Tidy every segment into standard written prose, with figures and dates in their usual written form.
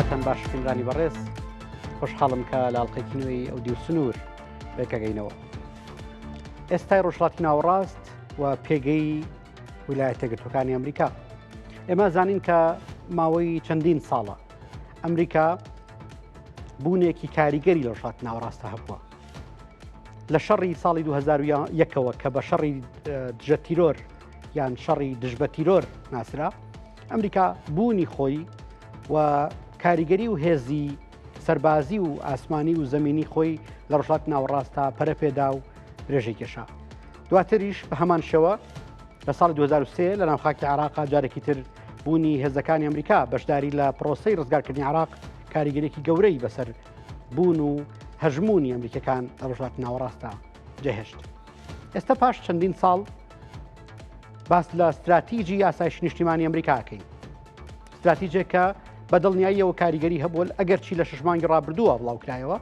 هیواتان باش بینرانی بەڕێز خۆشحاڵم کە لە ئەڵلقێکی نوێی ئەو دیو سنوور بێکەگەینەوە ئێستای ڕۆژهەڵاتی ناوەڕاست و پێگەی ویلایەتە یەکگرتووەکانی ئەمریکا. ئێمە زانین کە ماوەی چەندین ساڵە ئەمریکا بوونێکی کاریگەری لە ڕۆژهەڵاتی ناوەڕاستە هەبووە. لە شەڕی ساڵی 2001ەوە کە بە شەڕی دژە تیرۆر یان شەڕی دژ بە تیرۆر ناسرا ئەمریکا بوونی خۆی و کاریگەری و هێزی سەربازی و ئاسمانی و زەمینی خۆی لە ڕۆژهەڵاتی ناوەڕاستدا پەرە پێدا و درێژەی کێشا. دواتریش بە هەمان شێوە لە ساڵی 2003 لە ناو خاکی عێراقا جارێکی تر بوونی هێزەکانی ئەمریکا بەشداری لە پرۆسەی ڕزگارکردنی عێراق کاریگەرێکی گەورەی بەسەر بوون و هەژمونی ئەمریکەکان لە ڕۆژهەڵاتی ناوەڕاستدا جێهێشت. ئێستا پاش چەندین ساڵ باس لە ستراتیجی ئاسایشی نیشتیمانی ئەمریکاکەین. ستراتیجێک کە بە دڵنیاییەوە کاریگەری هەبووە ئەگەرچی لە شش مانگی ڕابردووە بڵاوکرایەوە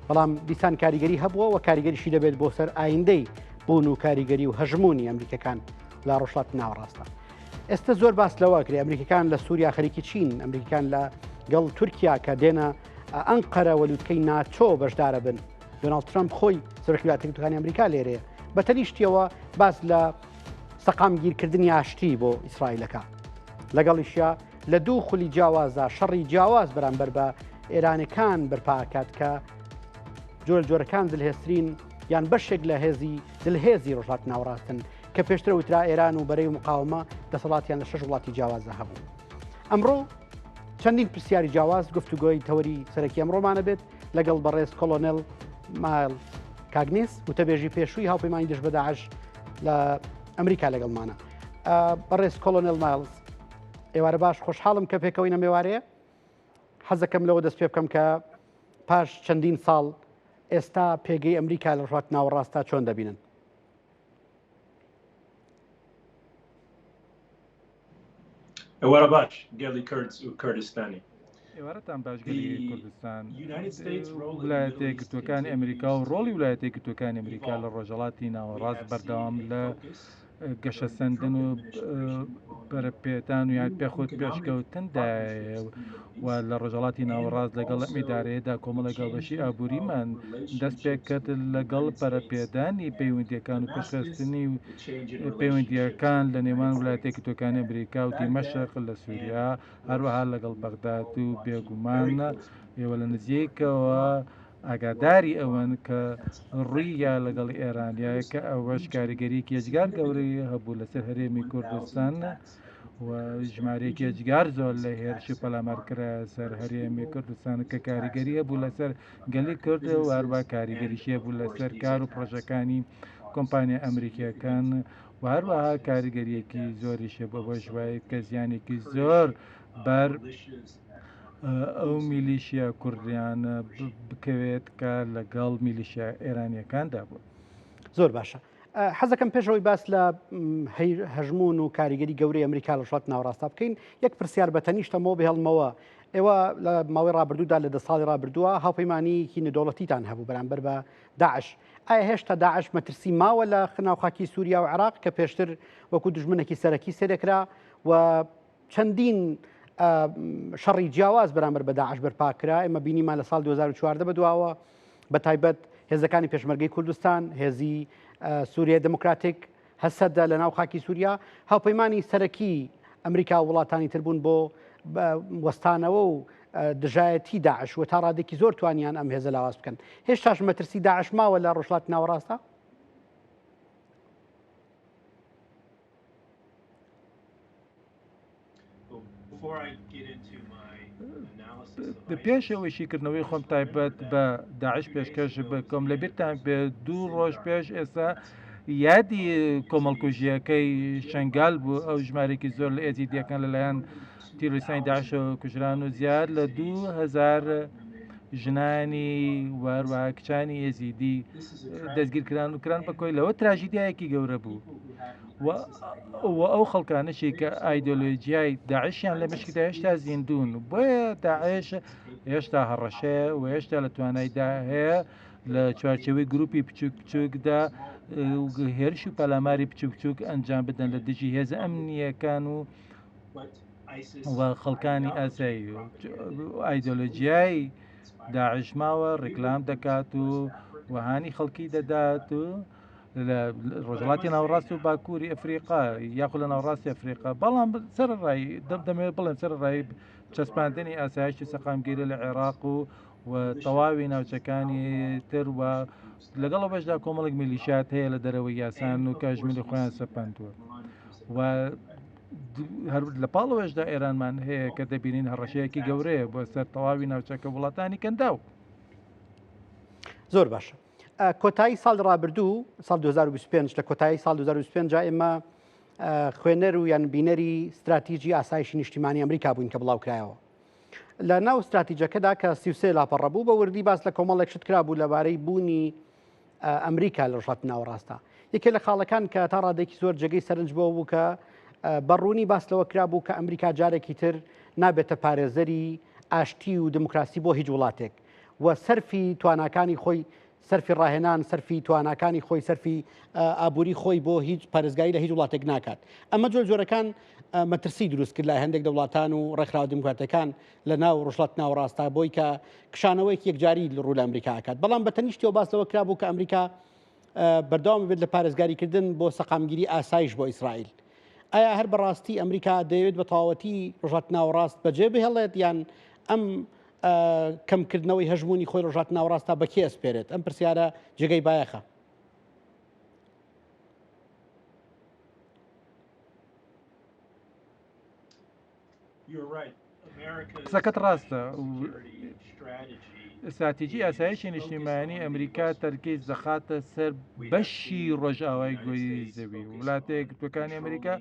بەڵام دیسان کاریگەری هەبووە و کاریگەریشی دەبێت بۆ سەر ئایندەی بوون و کاریگەری و هەژمونی ئەمریکەکان لە ڕۆژهەڵاتی ناوەڕاستە. ئێستا زۆر باس لەوە کرێ ئەمریکەکان لە سووریا خەریکی چین ئەمریکان لە گەڵ تورکیا کە دێنە ئەنقەرە وە لوتکەی ناتۆ بەشدارە بن دۆناڵد ترەمپ خۆی سەرۆکی ویلایەتە یەکگرتووەکانی ئەمریکا لێرەیە بە تەنیشتیەوە باس لە سەقامگیرکردنی ئاشتی بۆ ئیسرائیلەکە لەگەڵیشیا لە دوو خولی جیاوازدا شەڕی جیاواز بەرامبەر بە ئێرانەکان بەرپاکات کە جۆر جۆرەکان زلهێزترین یان بەشێک لە هێزی زلهێزی ڕۆژهەڵات ناوەڕاستن کە پێشتر وترا ئێران و بەرەی مقاومە دەسەڵاتیان لە شەش وڵاتی جیاوازدا هەبوو. ئەمڕۆ چەندین پرسیاری جیاواز گفتوگۆی تەوەری سەرەکی ئەمڕۆمانە بێت لەگەڵ بەڕێز کۆلۆنێل مایلز کاگنیس وتەبێژی پێشووی هاوپەیمانی دژ بە داعش لە ئەمریکا لەگەڵمانە. بەڕێز کۆلۆنێل مایلز ئێوارە باش خۆشحاڵم کە پێکەوەی نەمێوارەیە حەزەکەم لەوە دەست پێ بکەم کە پاش چەندین ساڵ ئێستا پێگەی ئەمریکا لە ڕۆژهەڵاتی ناوەڕاستدا چۆن دەبینن؟ ئێوارە باش گەلی کورد و کوردستانی. ئێوارەتان باش گەلی کوردستان. ولایەتە یەکگرتووەکانی ئەمریکا و ڕۆڵی ولایەتە یەکگرتووەکانی ئەمریکا لە ڕۆژهەڵاتی ناوەڕاست بەردەوام لە گەشەسەندن و پەرەپێدان و یان پێخود پێشکەوتندایە و لە ڕۆژهەڵاتی ناوەڕاست لەگەڵ ئەم ئیدارەیەدا کۆمەڵێک هاوبەشی ئابووریمان دەست پێکرد لەگەڵ پەرەپێدانی پەیوەندییەکان و پێشخستنی پەیوەندییەکان لە نێوان وڵاتە یەکگرتووەکانی ئەمریکا و دیمەشق لە سووریا هەروەها لەگەڵ بەغداد و بێگومان ئێوە لە نزیکەوە ئاگاداری ئەوەن کە ڕووییا لەگەڵ ئێرانیا کە ئەوەش کاریگەریەکی ئێجگار گەورەی هەبوو لەسەر هەرێمی کوردستان و ژمارەیەکی ئێجگار زۆر لە هێرش و پەلامار کرایە سەر هەرێمی کوردستان کە کاریگەری هەبوو لەسەر گەلی کورد و هەروە کاریگەریشی هەبوو لەسەر کار و پڕۆژەکانی کۆمپانیا ئەمریکیەکان و هەروەها کاریگەریەکی زۆریش هەبوو بەوەش وای کە زیانێکی زۆر بەر ئەو میلیشیا کوردیانە بکەوێت کە لەگەڵ میلیشیا ئێرانیەکاندا بوون. زۆر باشە حەزەکەم پێشەوەی باس لە هەژمون و کاریگەری گەورەی ئەمریکا لە ڕۆژهەڵاتی ناوەڕاستدا بکەین یەک پرسیار بە تەنیشتەمەوە بهێڵمەوە ئێوە لە ماوەی ڕابردوودا لە دە ساڵی ڕابردووە هاوپەیمانیکی نێودەوڵەتیتان هەبوو بەرامبەر بە داعش ئایا هێشتا داعش مەترسی ماوە لە ناوخاکی سووریا و عێراق کە پێشتر وەکو دژمنێکی سەرەکی سەرێکرا و چەندین شەڕی جیاواز بەرامبەر بە داعش بەرپا کرا ئێمە بینیمان لە ساڵ 2014 بەدواوە بە تایبەت هێزەکانی پێشمەرگەی کوردستان هێزی سووریای دموکراتیک هەسەدە لە ناو خاکی سووریا هاوپەیمانی سەرەکی ئەمریکا و وڵاتانی تر بوون بۆ وەستانەوە و دژایەتی داعش و تا ڕادێکی زۆر توانیان ئەم هێزە لاواز بکەن هێشتاش مەترسی داعش ماوە لە ڕۆژهەڵاتی ناوەڕاستە پێش ئەوەی شیکردنەوەی خۆم تایبەت بە داعش پێشکەش بکەم لە بیرتان بێ دوو ڕۆژ پێش ئێستا یادی کۆمەڵکوژیەکەی شنگال بوو ئەو ژمارێکی زۆر لە ئێزیدیەکان لەلایەن تیرۆریستانی داعشەوە کوژران و زیاد لە 2000 ژنانی وهروەها کچانی ئێزیدی دەستگیرکران و کران بە کۆیلەوە تراژیدیایەکی گەورە بوو و ئەو خەڵکانەشی کە ئایدۆلۆژیای داعشیان لە مشکدا هێشتا زیندون بۆیە داعش هێشتا هەڕەشەیە و هێشتا لە توانایدا هەیە لە چوارچێوەی گروپی بچوک بچوکدا هێرش و پەلاماری بچوک بچوک ئەنجام بدەن لە دژی هێزە ئەمنیەکان و. و خەڵکانی ئاسایی ئایدۆلۆژیای داعش ماوە ڕیکلام دەکات و وهانی خەڵکی دەدات و لە ڕۆژهەڵاتی ناوەڕاست و باکووری ئەفریقا یاخود لە ناوەڕاستی ئەفریقا بەڵام سەرڕای دەم دەمەوێت بڵێم سەرڕای چەسپاندنی ئاسایشی سەقامگیری لە عێراق و و تەواوی ناوچەکانی تر و لەگەڵ بەشدا کۆمەڵێک میلیشات هەیە لە دەرەوەی یاسان و کەژملی خۆیان سەپاندووە و هەر لە پاڵەوەشدا ئێرانمان هەیە کە دەبینین هەڕەشەیەکی گەورەیە بۆ سەر تەواوی ناوچەکە وڵاتانی کەنداو. زۆر باشە کۆتایی ساڵ ڕابردوو ساڵ 2025 لە کۆتایی ساڵ 2025 جا ئێمە خوێنەر و یان بینەری ستراتیژی ئاسایشی نیشتیمانی ئەمریکا بووین کە بڵاو کرایەوە لە ناو ستراتیجەکەدا کە 33 لاپەڕە بوو بە وردی باس لە کۆمەڵێک شت کرابوو لەبارەی بوونی ئەمریکا لە ڕۆژهەڵاتی ناوەڕاستە. یەکێ لە خاڵەکان کە تا ڕادێکی زۆر جێگەی سەرنج بۆ بوو کە بە ڕوونی باس لەوە کرا بوو کە ئەمریکا جارێکی تر نابێتە پارێزەری ئاشتی و دموکراسی بۆ هیچ وڵاتێک و سەرفی تواناکانی خۆی سەرفی ڕاهێنان سەرفی تواناکانی خۆی سەرفی ئابووری خۆی بۆ هیچ پارێزگاری لە هیچ وڵاتێک ناکات ئەمە جۆر جۆرەکان مەترسی دروست کرد لای هەندێک دەوڵاتان و ڕێکخراوە دیموکراتەکان لە ناو ڕۆژهەڵاتی ناوەڕاستدا بۆی کە کشانەوەیەکی یەکجاری ڕوو لە ئەمریکا ئەکات بەڵام بە تەنیشتەوە باس لەوە کرابوو کە ئەمریکا بەردەوام بێت لە پارێزگاریکردن بۆ سەقامگیری ئاسایش بۆ ئیسرائیل ئایا هەر بەڕاستی ئەمریکا دەیەوێت بە تەواوەتی ڕۆژهەڵاتی ناوەڕاست بەجێ بهێڵێت یان ئەم کەمکردنەوەی هەژمونی خۆی ڕۆژهەڵاتی ناوەڕاستدا بە کێ ئەسپێرێت ئەم پرسیارە جێگەی بایەخە. قسەکەت ڕاستە. ستراتیجی ئاسایشی نیشتیمانی ئەمریکا تەرکیز دەخاتە سەر بەشی ڕۆژئاوای گۆی زەوی. وڵاتە یەکگرتووەکانی ئەمریکا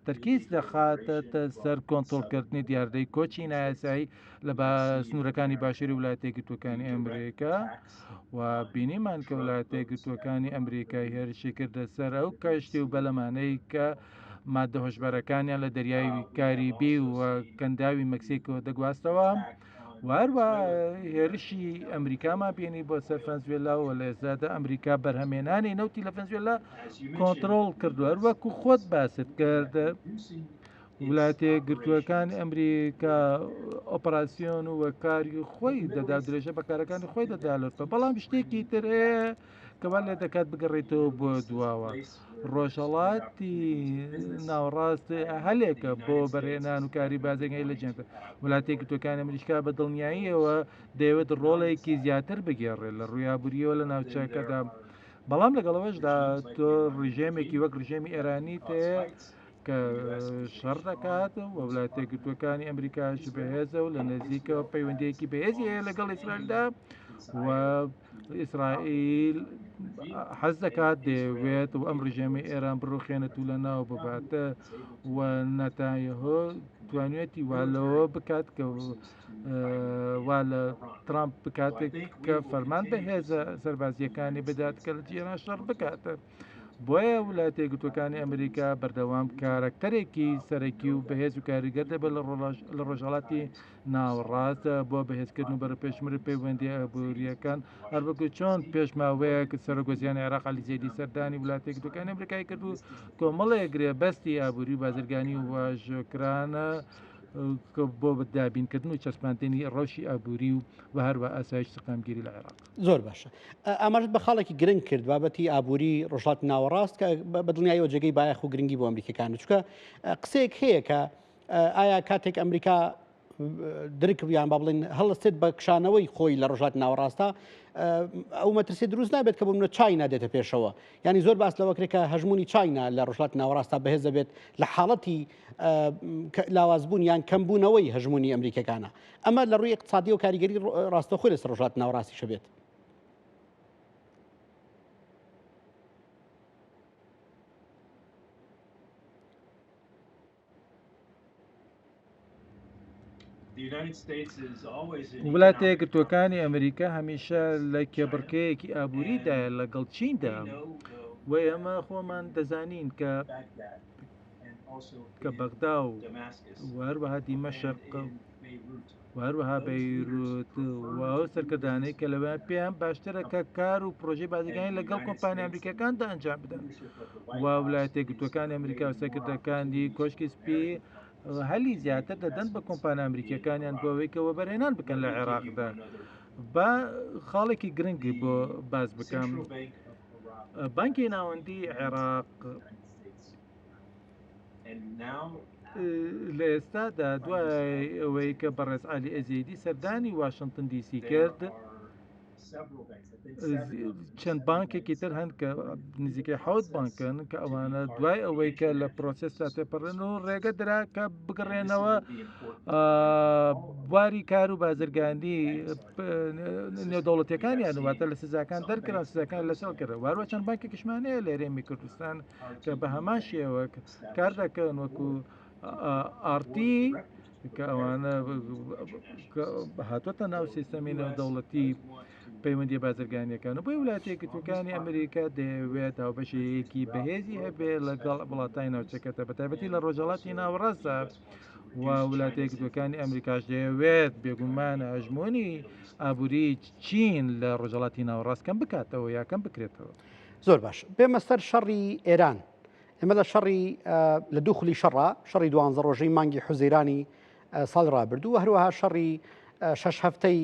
تەرکیز دەخاتە سەر کۆنترۆڵکردنی دیاردەی کۆچی نایاسایی لە سنوورەکانی باشووری وڵاتە یەکگرتووەکانی ئەمریکا و بینیمان کە وڵاتە یەکگرتووەکانی ئەمریکا هێرشی کردە سەر ئەو کەشتی و بەلەمانەی کە مادە هۆشبەرەکانیان لە دەریای کاریبی و کەنداوی مەکسیکۆ دەگواستەوە و هەروە هێرشی ئەمریکامان بینی بۆ سەر فەنزوێلا و لە ئێستادا ئەمریکا بەرهەمێنانی نەوتی لە فەنزوێلا کۆنتترۆل کردو هەروەکو خۆت باست کرد وڵاتە یەکگرتووەکانی ئەمریکا ئۆپەراسیۆن و کاری خۆی دەدا درێژە بە کارەکانی خۆی دەدا لەرپە بەڵام شتێکی تر هەیە کە وا لێ دەکات بگەڕێتەوە بۆ دواوە. ڕۆژهەڵاتی ناوەڕاست هەلێکە بۆ بەرهێنان و کاری بازرگانی لە جیهاندا. وڵاتە یەکگرتووەکانی ئەمریکا بە دڵنیاییەوە دەیەوێت ڕۆڵێکی زیاتر بگێڕێت لە ڕووی ئابوورییەوە لە ناوچەکەدا. بەڵام لەگەڵ ئەوەشدا تۆ ڕژێمێکی وەک ڕژێمی ئێرانیت هەیە کە شەڕ دەکات و وڵاتە یەکگرتووەکانی ئەمریکاش بەهێزە و لە نزیکەوە پەیوەندییەکی بەهێزی هەیە لەگەڵ ئیسرائیلدا و ئیسرائیل حەز دەکات دەیەوێت و ئەم ڕژێمی ئێران بڕوخێنێت و لە ناو ببات و نەتانیاهۆ توانوێتی وا لەوە بکات کە وا لە ترامپ بکات کە فەرمان بە هێزە سەربازیەکانی بدات کە لە ئێران شەڕ بکات. بۆیە ویلایەتە یەکگرتووەکانی ئەمریکا بەردەوام کارەکتەرێکی سەرەکی و بەهێز و کاریگەر دەبێت لە ڕۆژهەڵاتی ناوەڕاست بۆ بەهێزکردن و بەرەوپێشبردنی پەیوەندییە ئابوورییەکان، هەروەکو چۆن پێش ماوەیەک سەرۆکوەزیرانی عێراق عەلی زەیدی سەردانی ویلایەتە یەکگرتووەکانی ئەمریکای کرد و کۆمەڵێک گرێبەستی ئابووری و بازرگانی واژۆکران بۆ دابینکردن و چەسپاندنی ڕەوشی ئابووری و هەروەها ئاسایش سەقامگیری لە عێراق. زۆر باشە ئاماژت بە خاڵێکی گرنگ کرد بابەتی ئابووری ڕۆژهەڵاتی ناوەڕاست کە بە دڵنیاییەوە جێگەی بایەخ و گرنگی بۆ ئەمریکەکان چونکە قسەیەک هەیە کە ئایا کاتێک ئەمریکا درک یان با بڵێن هەڵستێت بە کشانەوەی خۆی لە ڕۆژهەڵاتی ناوەڕاستە ئەو مەترسی دروست نابێت کە بۆ منە چاینا دێتە پێشەوە ینی زۆر باس لەوە کرێت کە هەژمونی چاینا لە ڕۆژهەڵاتی ناوەڕاستە بەهێز دەبێت لە حاڵەتی لاوازبوون یان کەمبوونەوەی هەژمونی ئەمریکەکانە ئەمە لە ڕووی اقتصادی و کاریگەری ڕاستەوخۆی لەسەر ڕۆژهەڵاتی ناوەڕاستیشە بێت. وڵاتە یەکگرتووەکانی ئەمریکا هەمیشە لە کێبڕکێیەکی ئابووریدایە لەگەڵ چیندا و ئێمە خۆمان دەزانین کە کە بەغدا و هەروەها دیمەشق و هەروەها بەیروت و ئەو سەرکردانەی کە لەوە پێیان باشترە کە کار و پرۆژەی بازرگانی لەگەڵ کۆمپانیا ئەمریکیەکاندا ئەنجام بدەن و ویلایەتە یەکگرتووەکانی ئەمریکا و سەرکردەکانی کۆشکی سپی هەلی زیاتر دەدەن بە کۆمپانیا ئەمریکیەکانیان بۆ ئەوەی کە وەبەرهێنان بکەن لە عێراقدا. با خاڵێکی گرنگ بۆ باس بکەم. بانکی ناوەندی عێراق لە ئێستادا دوای ئەوەی کە بەڕێز عەلی ئەزیدی سەردانی واشنتن دیسی کرد، چەند بانکێکی تر هەن کە نزیکەی حوت بانکن کە ئەوانە دوای ئەوەی کە لە پرۆسستا تێپەڕن و ڕێگە درا کە بگەڕێنەوە بواری کار و بازرگانی نێودەوڵەتەکانیان واتە لە سزاکان دەرکرا سزاکان لەسەر کرد واروە چەند بانکێکیشمانەیە لە هەرێمی کوردستان کە بە هەمان شێوە کار دەکەن وەکو ئارتی کە ئەوانە هاتووەتە ناو سیستەمی نێودەوڵەتی پەیوەندی بازرگانیەکان و بۆی وڵاتی یەکگرتووەکانی ئەمریکا دەیەوێت هاوبەشەیەکی بەهێزی هەبێ لەگەڵ وڵاتانی ناوچەکەتە بە تایبەتی لە ڕۆژهەڵاتی ناوەڕاستدا و وڵاتی یەکگرتووەکانی ئەمریکاش دەیەوێت بێگومان هەژموونی ئابووری چین لە ڕۆژهەڵاتی ناوەڕاست کەم بکاتەوە یا کەم بکرێتەوە. زۆر باش بێمە سەر شەڕی ئێران ئێمە لە شەڕی لە دوو خولی شەڕا شەڕی دوانزە ڕۆژەی مانگی حوزەیرانی ساڵی ڕابردوو و هەروەها شەڕی شەش هەفتەی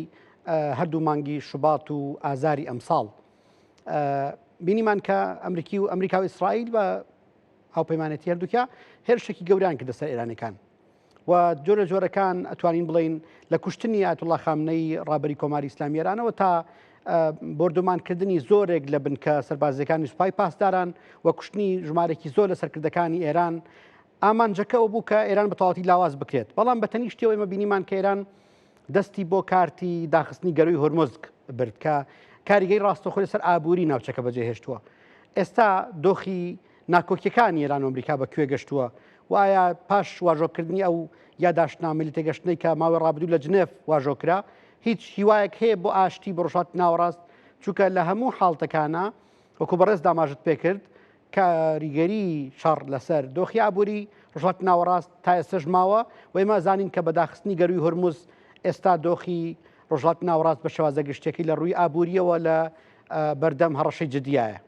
هەردوو مانگی شوبات و ئازاری ئەمساڵ بینیمان کە ئەمریکی و ئەمریکا و ئیسرائیل بە هاوپەیمانێتی هەردووکیا هێرشێکی گەوریان کردە سەر ئێرانەکان و جۆرە جۆرەکان ئەتوانین بڵین لە کوشتنی ئایەتوڵڵا خامنەیی ڕابەری کۆماری ئیسلامی ئێرانەوە تا بۆردومانکردنی زۆرێک لە بنکە سەربازیەکانی سوپای پاسداران و کوشتنی ژمارێکی زۆر لە سەرکردەکانی ئێران ئامانجەکە ئەو بوو کە ئێران بە تەواوەتی لاواز بکرێت بەڵام بە تەنیشتەوە ئێمە بینیمان کە ئێران دەستی بۆ کارتی داخستنی گەروی هۆرمۆز برد کە کاریگەی ڕاستەخۆ لەسەر ئابووری ناوچەکە بەجێهێشتووە ئێستا دۆخی ناکۆکیەکانی ئێران و ئەمریکا بە کوێ گەشتووە و ئایا پاش واژۆکردنی ئەو یاداشتنامەی لێتێگەشتنەی کە ماوەی ڕابردوو لە جنێف واژۆ کرا هیچ هیوایەک هەیە بۆ ئاشتی بۆ ڕۆژهەڵاتی ناوەڕاست چونکە لە هەموو حاڵتەکانە وەکو بەڕێز داماژت پێکرد کاریگەری شەڕ لەسەر دۆخی ئابووری ڕۆژهەڵاتی ناوەڕاست تا ئێستەش ماوە و ئێمە زانین کە بەداخستنی گەروی هورمز ئێستا دۆخی ڕۆژهەڵاتی ناوەڕاست بە شێوازە گشتیەکەی لە ڕووی ئابووریەوە لە بەردەم هەڕەشەی جدیایە.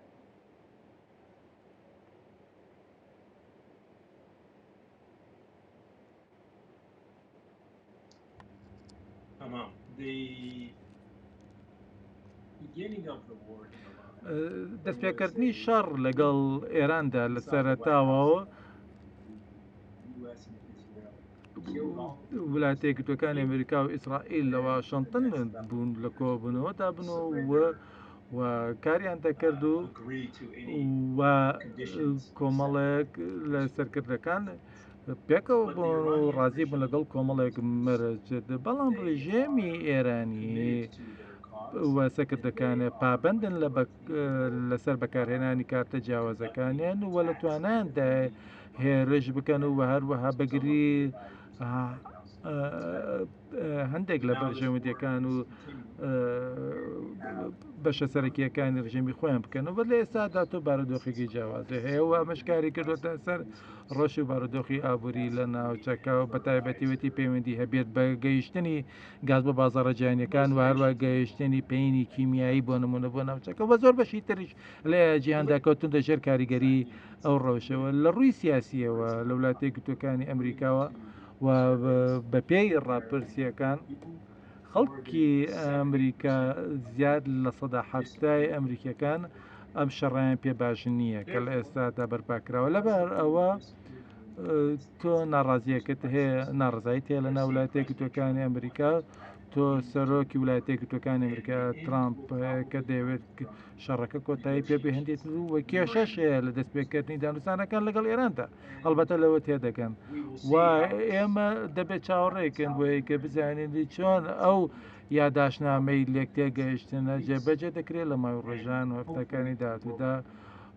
دەستپێکردنی شەڕ لەگەڵ ئێراندا لە سەرەتاوە وڵاتە یەکگرتووەکانی ئەمریکا و ئیسرائیل لە واشنتن بوون لە کۆبوونەوەدا بن و و کاریان دەکرد و و کۆمەڵێک لە سەرکردەکان پێکەوە بوون و ڕازی بوون لەگەڵ کۆمەڵێک مەرج بەڵام ڕژێمی ئێرانی و سەرکردەکانە پابندن لە لەسەر بەکارهێنانی کارتە جیاوازەکانیان و لە توانایاندا هێرش بکەن و هەروەها بەگری هەندێک لە بەرژەوەندیەکان و بەشە سەرەکیەکانی ڕژێمی خۆیان بکەن و لە ئێستادا تۆ بارودۆخێکی جیاوازی هەیە و ئەمەش کاری کردوتە سەر ڕەش و بارودۆخی ئابووری لە ناوچەکە و بە تایبەتیوەتی پەیوەندی هەبێت بە گەیشتنی گاز بە بازاڕە جیهانیەکان و هەروە گەیشتنی پەینی کیمیایی بۆ نمونە بۆ ناوچەکە و زۆر بەشی تریش لە جیهاندا کەوتن دەژێر کاریگەری ئەو ڕەوشەوە لە ڕووی سیاسیەوە لە وڵاتە یەکگرتووەکانی ئەمریکاوە و بەپێی ڕاپرسیەکان خەڵکی ئەمریکا زیاد 70% ئەمریکیەکان ئەم شەڕیان پێ باش نییە کە لە ئێستادا بەرپا کراوە لەبەر ئەوە تۆ ناڕازیەکەت هەیە ناڕزایت هەیە لە ناو وڵاتە یەکگرتووەکانی ئەمریکا تۆ سەرۆکی وڵاتە یەکگرتووەکانی ئەمریکا ترامپ کە دەیەوێت شەڕەکە کۆتایی پێ بهێنێت و کێشەش هەیە لە دەستپێکردنی دانوستانەکان لەگەڵ ئێراندا هەڵبەتە لەوە تێدەگەن و ئێمە دەبێت چاوەڕێکن بۆ کە بزانین چۆن ئەو یاداشنامەی لێک تێگەیشتنە جێبەجێ دەکرێت لە ماوەی ڕۆژان و هەفتەکانی داهاتوودا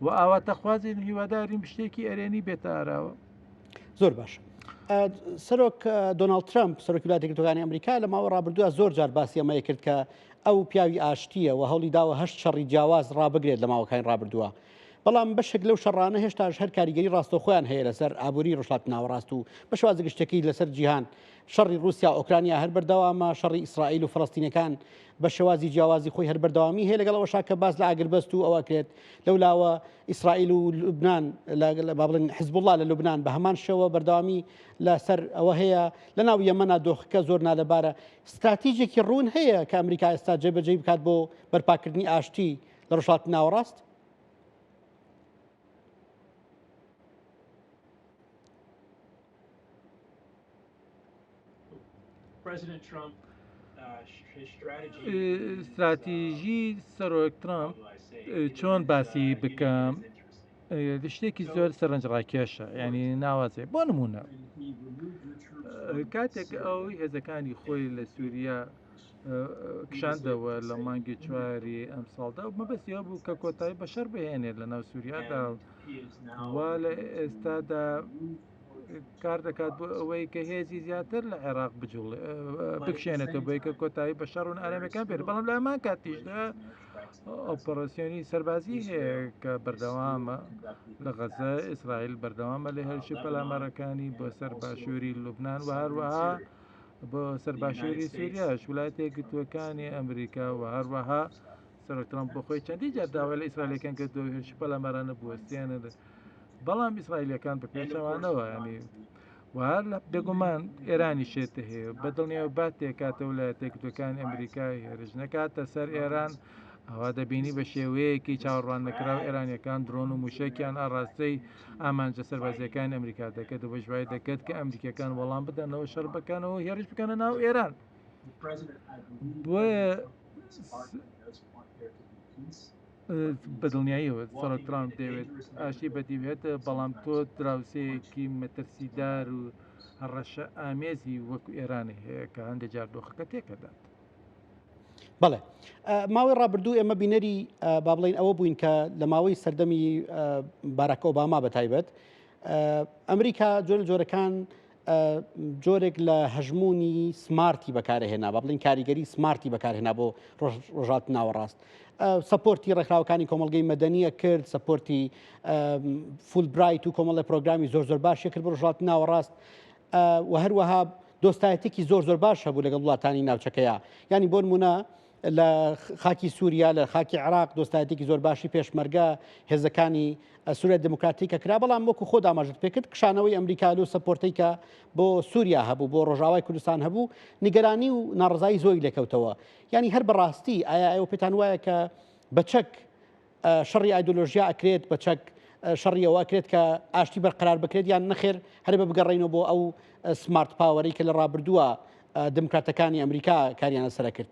و ئاواتەخوازین هیوادارین شتێکی ئەرێنی بێتە ئاراوە. زۆر باش. سەرۆک دۆناڵد ترەمپ سەرۆکی وڵاتی یەکگرتووەکانی ئەمریکا لە ماوە ڕابردووە زۆر جار باسی ئەمەی کرد کە ئەو پیاوی ئاشتییە و هەوڵی داوە هەشت شەڕی جیاواز ڕابگرێت لە ماوەکانی ڕابردووە. بەڵام بەشێک لەو شەڕانە هێشتاش هەر کاریگەری ڕاستەوخۆیان هەیە لەسەر ئابووری ڕۆژهەڵاتی ناوەڕاست و بە شێوازە گشتیەکەی لەسەر جیهان. شەڕی ڕووسیا و ئۆکرانیا هەر بەردەوامە، شەڕی ئیسرائیل و فەڵەستینەکان بە شێوازی جیاوازی خۆی هەر بەردەوامی هەیە لەگەڵ ئەوەشا کە باس لە ئاگربەست و ئەوە ئەکرێت. لەولاوە ئیسرائیل و لوبنان لە با بڵێن حزبوڵڵا لە لوبنان بە هەمان شێوە بەردەوامی لەسەر ئەوە هەیە. لەناو یەمەنا دۆخەکە زۆر نالەبارە. ستراتیجێکی ڕوون هەیە کە ئەمریکا ئێستا جێبەجێی بکات بۆ بەرپاکردنی ئاشتی لە ڕۆژهەڵاتی ناوەڕاست؟ ستراتیژی سەرۆک ترامپ چۆن باسی بکەم شتێکی زۆر سەرنجڕاکێشە ینی ناوازێ بۆ نمونە کاتێک ئەو هێزەکانی خۆی لە سووریا کشاندەوە لە مانگی چواری ئەمساڵدا و مەبەستی ئەوە بوو کە کۆتایی بە شەڕ بهێنێت لە ناو سووریادا و لە ئێستادا کار دەکات بۆ ئەوەی کە هێزی زیاتر لە عێراق بجوڵ بکشێنێتەوە بۆی کە کۆتایی بە شەڕ و ئارامەکان بێت بەڵام لە هەمان کاتیشدا ئۆپەراسیۆنی سەربازی هەیە کە بەردەوامە لە غەزە ئیسرائیل بەردەوامە لە هێرشی پەلامارەکانی بۆ سەر باشووری لوبناان و هەروەها بۆ سەر باشووری سووریاش وڵاتە یەکگرتووەکانی ئەمریکا و هەروەها سەرۆک ترامپ بۆ خۆی چەندین جار داوای لە ئیسرائیلەکان کردووە هێرشی پەلامارانە بوەستێنن بەڵام ئیسرائیلەکان بە پێچەوانەوە ینی و هەر لە بێگومان ئێرانی شێت هەیە بە دڵنیاوە با تێکاتە وڵاتە یەکگرتووەکانی ئەمریکا هێرش نەکاتە سەر ئێران ئەوا دەبینی بە شێوەیەکی چاوەڕوان نەکراو ئێرانیەکان درۆن و موشەکیان ئاڕاستەی ئامانجە سەربازیەکانی ئەمریکا دەکرد و بەشوای دەکرد کە ئەمریکیەکان وەڵام بدەنەوە شەڕ بکەنەوە هێرش بکەنە ناو ئێران بۆیە بەدڵنیاییەوە سەرۆک ترامپ دەیەوێت ئاشتی بەدی بێت بەڵام تۆ دراوسێیەکی مەترسیدار و هەڕەشە ئامێزی وەکو ئێرانی هەیە کە هەندێک جار دۆخەکە تێکەدات. بەڵێ ماوەی ڕابردوو ئێمە بینەری با بڵین ئەوە بووین کە لە ماوەی سەردەمی باراک ئۆباما بە تایبەت ئەمریکا جۆر جۆرەکان جۆرێک لە هەژمونی smart ی بەکارهێنا با بڵین کاریگەری smart ی بەکارهێنا بۆ ڕۆژهەڵاتی ناوەڕاست support ی ڕێکخراوەکانی کۆمەڵگەی مەدەنیە کرد support ی فولبرایت و کۆمەڵی پرۆگرامی زۆر زۆر باشی کرد بۆ ڕۆژهەڵاتی ناوەڕاست و هەروەها دۆستایەتێکی زۆر زۆر باش هەبوو لەگەڵ وڵاتانی ناوچەکەیە ینی بۆ نمونە لە خاکی سووریا لە خاکی عراق دۆستایەتێکی زۆر باشی پێشمەرگە هێزەکانی سووریا دموکراتیکە کرا بەڵام وەکو خۆ ئاماژەت پێکرد کشانەوەی ئەمریکا لەو support ەی کە بۆ سووریا هەبوو بۆ ڕۆژاوای کوردستان هەبوو نیگەرانی و ناڕزایی زۆری لێکەوتەوە ینی هەر بەڕاستی ئایا ئێوە پێتان وایە کە بە چەک شەڕی ئایدۆلۆژیا ئەکرێت بە چەک شەڕی ئەوە ئەکرێت کە ئاشتی بەرقەرار بکرێت یان نەخێر هەر بە بگەڕێینەوە بۆ ئەو smart power ەی کە لە ڕابردووە دموکراتەکانی ئەمریکا کاریان لەسەر کرد.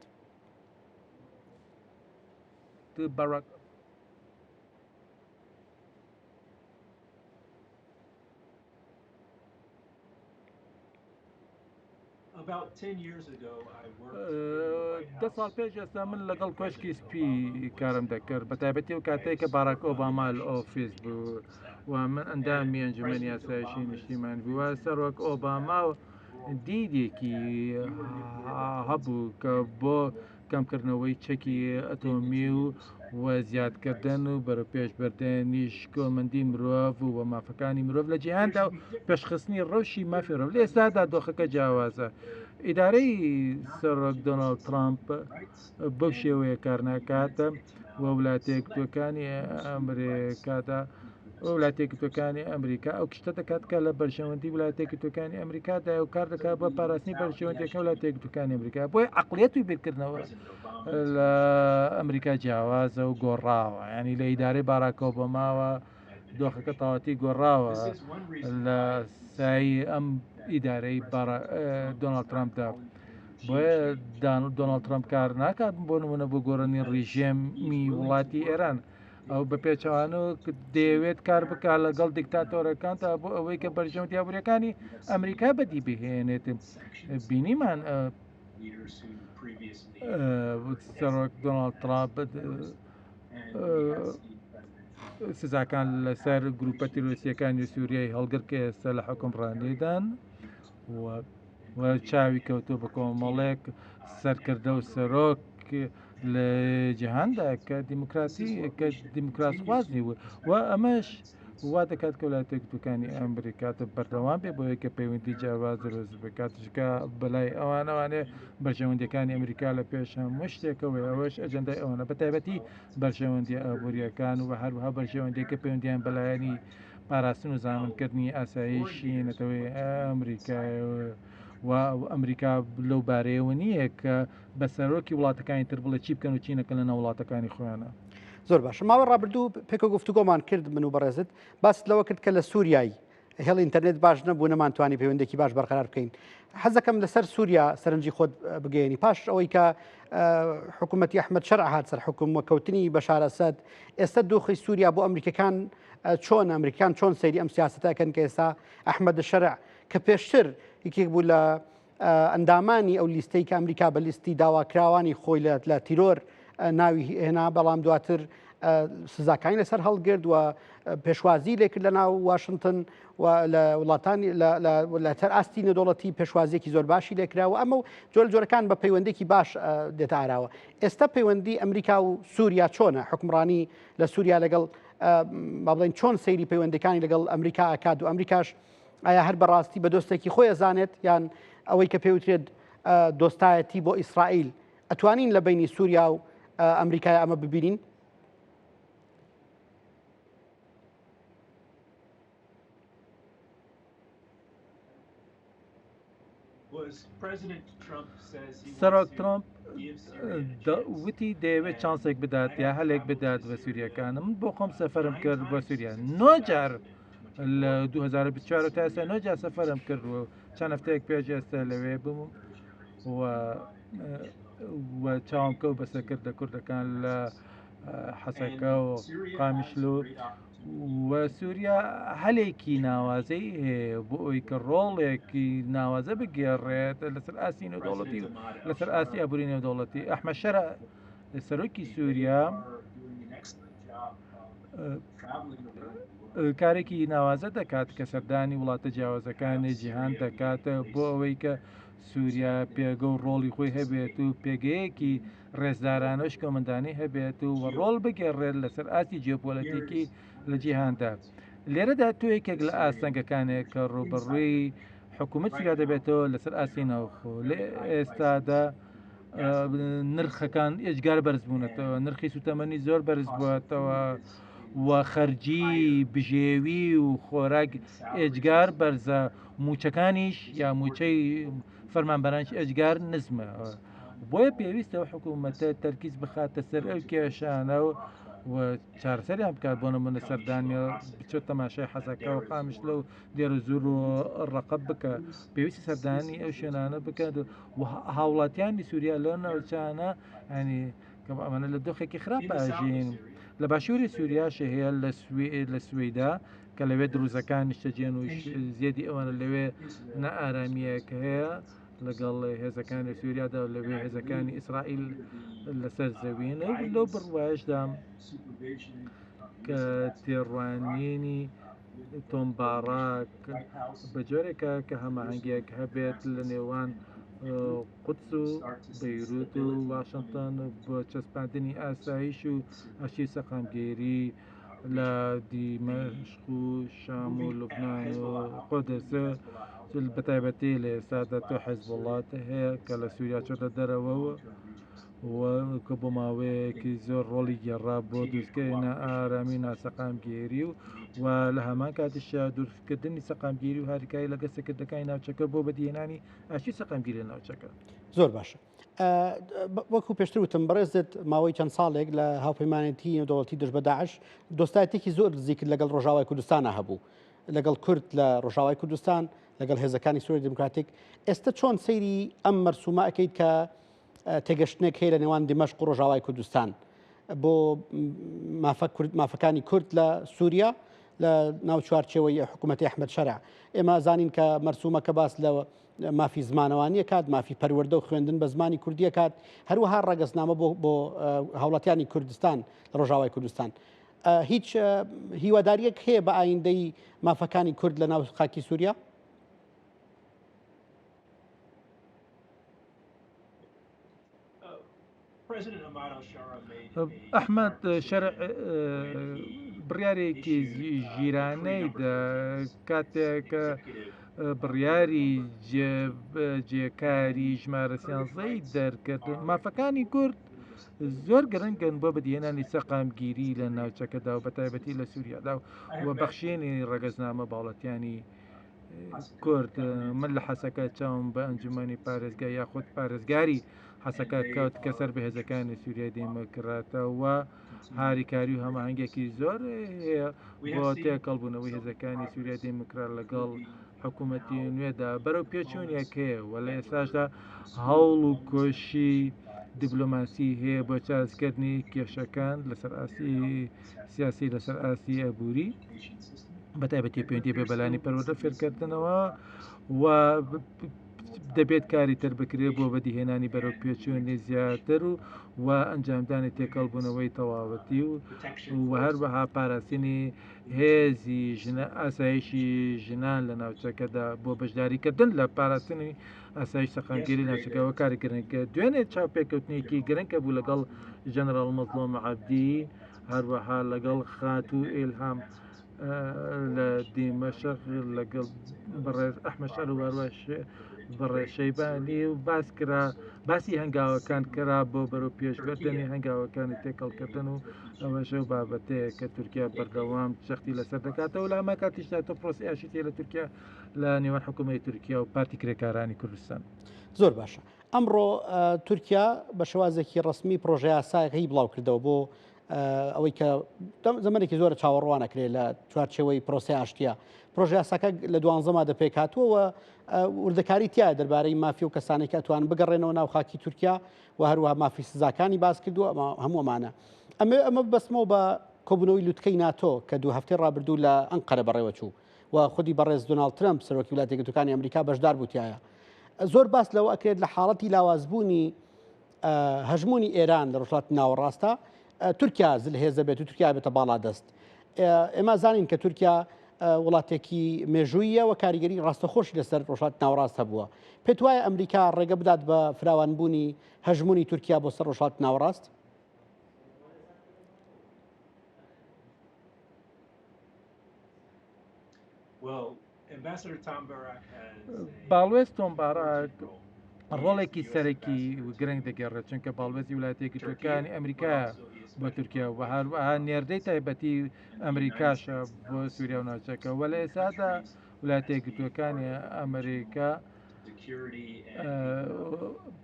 دە ساڵ پێش ئێستا من لەگەڵ کۆشکی سپی کارم دەکرد بە تایبەتی و کاتێک کە باراک ئۆباما لە ئۆفیس بوو و من ئەندامی ئەنجومەنی یاسایشی نیشتیمان بووە سەرۆک ئۆباما و دیدێکی هەبوو کە بۆ کەمکردنەوەی چەکی ئەتۆمی و و زیادکردن و بەرەوپێشبردنی شکۆمەندی مرۆڤ و مافەکانی مرۆڤ لە جیهاندا و پێشخستنی ڕەوشی مافی مرۆڤ لە ئێستادا دۆخەکە جیاوازە ئیدارەی سەرۆک دۆناڵد ترامپ بەو شێوەیە کار ناکات و وڵاتە یەکگرتووەکانی ئەمریکادا وڵاتە یەکگرتووەکانی ئەمریکا ئەو شتە دەکات کە لە بەرژەوەندی وڵاتە یەکگرتووەکانی ئەمریکادا و کار دەکات بۆ پاراستنی بەرژەوەندیەکە وڵاتە یەکگرتووەکانی ئەمریکا بۆیە عقلیەت و بیرکردنەوە لە ئەمریکا جیاوازە و گۆڕاوە ینی لە ئیدارەی باراک ئۆباماوە دۆخەکە تەواتی گۆڕاوە لە سایی ئەم ئیدارەی دۆناڵد ترامپدا بۆیە دۆناڵد ترامپ کار ناکات بۆ نمونە بۆ گۆڕنی ڕژێمی وڵاتی ئێران ئەو بە پێچەوانە دەیەوێت کار بکات لەگەڵ دیکتاتۆرەکان تا بۆ ئەوەی کە بەرژەوەندی ئابووریەکانی ئەمریکا بەدی بهێنێت بینیمان سەرۆک دۆناڵد ترامپ سزاکان لەسەر گروپە تیرۆریستیەکانی سووریای هەڵگر کە ئێستا لە حکومڕانیدان و چاوی کەوتووە بە کۆمەڵێک سەرکردە و سەرۆک. لە جیهاندا کە دیموکراسی کە دیموکراسخوازنی و ئەمەش وا دەکات کە وڵاتە یەکگرتووەکانی ئەمریکا بەردەوام بێ بۆیە کە پەیوەندی جیاواز دروست بکات چونکە بەلای ئەوانەوانێ بەرژەوەندیەکانی ئەمریکا لە پێش هەموو شتێکەوەی ئەوەش ئەجەندای ئەوانە بە تایبەتی بەرژەوەندی ئابووریەکان و هەروەها بەرژەوەندیەکە پەیوەندیان بەلایەنی پاراستن و زامنکردنی ئاسایشی نەتەوەی ئەمریکا و ئەمریکا لەو بارەیەوە نییە کە بە سەرۆکی وڵاتەکانی تر بڵێ چی بکەن و چی نەکەن لەناو وڵاتەکانی خۆیانە. زۆر باشە ماوەی ڕابردوو پێکەوە گفتوگۆمان کرد من و بەڕێزت باست لەوە کرد کە لە سووریای هێڵ ئینتەرنێت باش نەبوو نەمانتوانی پەیوەندێکی باش بەرقەرار بکەین حەزەکەم لەسەر سووریا سەرنجی خۆت بگەێنی پاش ئەوەی کە حکوومەتی ئەحمد شەرع هات سەر حکوم و کەوتنی بەشار ئەسەد ئێستا دۆخی سووریا بۆ ئەمریکەکان چۆن ئەمریکان چۆن سەیری ئەم سیاستەکەن کە ئێستا ئەحمد شەرع کە پێشتر یەکێک بوو لە ئەندامانی ئەو لیستەی کە ئەمریکا بە لیستی داواکراوانی خۆی لە تیرۆر ناوی هێنا بەڵام دواتر سزاکانی لەسەر هەڵگرت و پێشوازی لێکرد لە ناو واشنگتن و لە وڵاتانی لەسەر ئاستی نێودەوڵەتی پێشوازیەکی زۆر باشی لێکرا و ئەمە و جۆر جۆرەکان بە پەیوەندێکی باش دێتە ئاراوە ئێستا پەیوەندی ئەمریکا و سووریا چۆنە حکمڕانی لە سووریا لەگەڵ با بڵێن چۆن سەیری پەیوەندەکانی لەگەڵ ئەمریکا ئەکات و ئەمریکاش ئایا هەر بەڕاستی بە دۆستێکی خۆی ئەزانێت یان ئەوەی کە پێوترێت دۆستایەتی بۆ ئیسرائیل ئەتوانین لە بینی سووریا و ئەمریکای ئەمە ببینین؟ سەرۆک ترامپ وتی دەیەوێت چانسێک بدات یا هەلێک بدات بە سووریەکان من بۆ خۆم سەفرم کرد بۆ سووریا نۆجار لە 2024 تا ئێستا نۆ جار سەفەرم کرد و چەند هەفتەیەک پێش ئێستا لەوێ بووم و و چاوم کەوت بە سەرکردە کوردەکان لە حەسەکە و قامیشلو و سووریا هەلێکی ناوازەی هەیە بۆ ئەوی کە ڕۆڵێکی ناوازە بگێڕێت لەسەر ئاستی نێودەوڵەتی و لەسەر ئاستی ئابووری نێودەوڵەتی ئەحمە شەرع سەرۆکی سووریا کارێکی ناوازە دەکات کە سەردانی وڵاتە جیاوازەکانی جیهان دەکات بۆ ئەوەی کە سووریا پێگە و ڕۆڵی خۆی هەبێت و پێگەیەکی ڕێزدارانە و شکۆمەندانی هەبێت و ڕۆڵ بگێڕێت لەسەر ئاستی جیۆپۆلەتیکی لە جیهاندا. لێرەدا تۆ یەکێک لە ئاستەنگەکانێک کە ڕووبەڕووی حکوومەت سووریا دەبێتەوە لەسەر ئاستی ناوخۆ لە ئێستادا نرخەکان ئێجگار بەرز بوونەتەوە نرخی سوتەمەنی زۆر بەرز بووەتەوە و خەرجی بژێوی و خۆراک ئێجگار بەرزە موچەکانیش یا موچەی فەرمانبەرانش ئێجگار نزمە بۆیە پێویستە حکوومەتە تەرکیز بخاتە سەر ئەو کێشانە و و چارەسەریان بکات بۆ نمونە سەردانی بچێت تەماشای حەزەکە و قامیش لەو دێرەزوور و ڕەقە بکە پێویستی سەردانی ئەو شوێنانە بکات و هاوڵاتیانی سووریا لەو ناوچانە ینی کە ئەمانە لە دۆخێکی خراپ ئاژین لە باشووری سووریاش هەیە لە سوێ لە سوەیدا کە لەوێ دروزەکان نیشتەجێن و زیادی ئەوانە لەوێ نائارامییەک هەیە لەگەڵ هێزەکانی سووریادا و لەوێ هێزەکانی ئیسرائیل لەسەر زەوین لەو بڕوایشدا کە تێڕوانینی تۆم باراک بە جۆرێکە کە هەماهەنگیەک هەبێت لە نێوان قودس و بەیروت و واشنتن بۆ چەسپاندنی ئاسایش و ئاشتی سەقامگیری لە دیمەشق و شام و لوبناان و قودس بە تایبەتی لە ئێستادا تۆ حیزبوڵات هەیە کە لە سووریا چۆتە دەرەوە و کە بۆ ماوەیەکی زۆر ڕۆڵی گێڕا بۆ دروستکردنی نائارامی و ناسەقامگیری و و لە هەمان کاتیشدا دروستکردنی سەقامگیری و هاریکاری لەگەڵ سەرکردەکانی ناوچەکە بۆ بەدیهێنانی ئاشتی و سەقامگیری لە ناوچەکە. زۆر باشە وەکو پێشتر وتم بەڕێزت ماوەی چەند ساڵێک لە هاوپەیمانێتی نێودەوڵەتی دژ بە داعش دۆستایەتێکی زۆر نزیکت لەگەڵ ڕۆژاوای کوردستانە هەبوو لەگەڵ کورد لە ڕۆژاوای کوردستان لەگەڵ هێزەکانی سووری دیموکراتیک ئێستا چۆن سەیری ئەم مەرسومە ئەکەیت کە تێگەشتنێک هەیە لە نێوان دیمەشق و ڕۆژاوای کوردستان بۆ مافەکانی کورد لە سووریا لە ناو چوارچێوەی حکوومەتی ئەحمەد شەرع ئێمە زانین کە مەرسومەکە باس لە مافی زمانەوانیە کات مافی پەروەردە و خوێندن بە زمانی کوردیە کات هەروەها ڕەگەزنامە بۆ بۆ هاوڵاتیانی کوردستان لە ڕۆژاوای کوردستان هیچ هیواداریەک هەیە بە ئایندەی مافەکانی کورد لە ناو خاکی سووریا؟ ئەحمەد شەرع بڕیارێکی ژیرانەی دا کاتێک بڕیاری جێکاری ژمارە سیانزەی دەرکرد. مافەکانی کورد زۆر گرنگن بۆ بەدیهێنانی سەقامگیری لە ناوچەکەدا و بەتایبەتی لە سووریادا و بەخشینی ڕەگەزنامە باڵەتیانی کورد. من لە حەسەکە چاوم بە ئەنجومەنی پارێزگا یاخود پارێزگاری حەسەکە کەوت کە سەر بە هێزەکانی سووریای دیموکراتە و هاریکاری و هەماهەنگێکی زۆر هەیە بۆ تێکەڵبوونەوەی هێزەکانی سووریای دیموکرات لەگەڵ حکوومەتی نوێدا بەرەو پێچوونێک هەیە و لە ئێستاشدا هەوڵ و کۆشی دیبلۆماسی هەیە بۆ چارەسکردنی کێشەکان لەسەر ئاستی سیاسی لەسەر ئاستی ئابووری بەتایبەتی پەیوەندی بە بەلانی پەروەردە فێرکردنەوە و دەبێت کاری تر بکرێت بۆ بەدیهێنانی بەرەو پێچوونی زیاتر و و ئەنجامدانی تێکەڵبوونەوەی تەواوەتی و و هەروەها پاراستنی هێزی ژنە ئاسایشی ژنان لە ناوچەکەدا بۆ بەشداریکردن لە پاراستنی ئاسایش سەقامگیری ناوچەکەەوە کاری گرنگە دوێنێ چاوپێکەوتنێکی گرنگە بوو لەگەڵ ژەنەراڵ مەزڵۆم عەبدی هەروەها لەگەڵ خاتوو ئیلهام لە دیمەشق لەگەڵ بەڕێز ئەحمە شەر و هەروەش بەڕێز شەیبانی و باس کرا باسی هەنگاوەکان کرا بۆ بەرەو پێشبردنی هەنگاوەکانی تێکەڵکردن و ئەوەش ئەو بابەتەیە کە تورکیا بەردەوام جەختی لەسەر دەکاتەوە لە هەمان کاتیشدا تۆ پرۆسی ئاشتی لە تورکیا لە نێوان حکوومەتی تورکیا و پارتی کرێکارانی کوردستان. زۆر باشە ئەمڕۆ تورکیا بە شێوازێکی ڕەسمی پرۆژەیاسایەکەی بڵاو کردەوە بۆ ئەوەی کە زمانێکی زۆرە چاوەڕوان ئەکرێت لە چوارچێوەی پرۆسی ئاشتیە پرۆژیاساکە لە دوانزە مادە پێکهاتووەوە وردەکاری تیا دەربارەی مافی و کەسانێک کە ئەتوان بگەڕێنەوە ناو خاکی تورکیا و هەروەها مافی سزاکانی باس کردووە هەموو ئەمانە ئەمە ئەمە بەسمەوە بە کۆبوونەوەی لوتکەی ناتۆ کە دوو هەفتەی ڕابردوو لە ئەنقەرە بەڕێوەچوو و خودی بەڕێز دۆناڵد ترەمپ سەرۆکی وڵاتە یەکگرتووەکانی ئەمریکا بەشدار بوو تیایا. زۆر باس لەوە ئەکرێت لە حاڵەتی لاوازبوونی هەژموونی ئێران لە ڕۆژهەڵاتی ناوەڕاستە تورکیا زلهێزە بێت و تورکیا بێتە باڵادەست. ئێمە زانین کە تورکیا وڵاتێکی مێژوویە و کاریگەری ڕاستەخۆشی لەسەر ڕۆژهەڵاتی ناوەڕاست هەبووە. پێت وایە ئەمریکا ڕێگە بدات بە فراوانبوونی هەژموونی تورکیا بۆ سەر ڕۆژهەڵاتی ناوەڕاست؟ باڵوێز تۆم باراک ڕۆڵێکی سەرەکی و گرنگ دەگێڕێت چونکە باڵوێزی وڵاتە یەکگرتووەکانی ئەمریکا بۆ تورکیا و هەروەها نێردەی تایبەتی ئەمریکاشە بۆ سووریا و ناوچەکە وە لە ئێستادا وڵاتە یەکگرتووەکانی ئەمریکا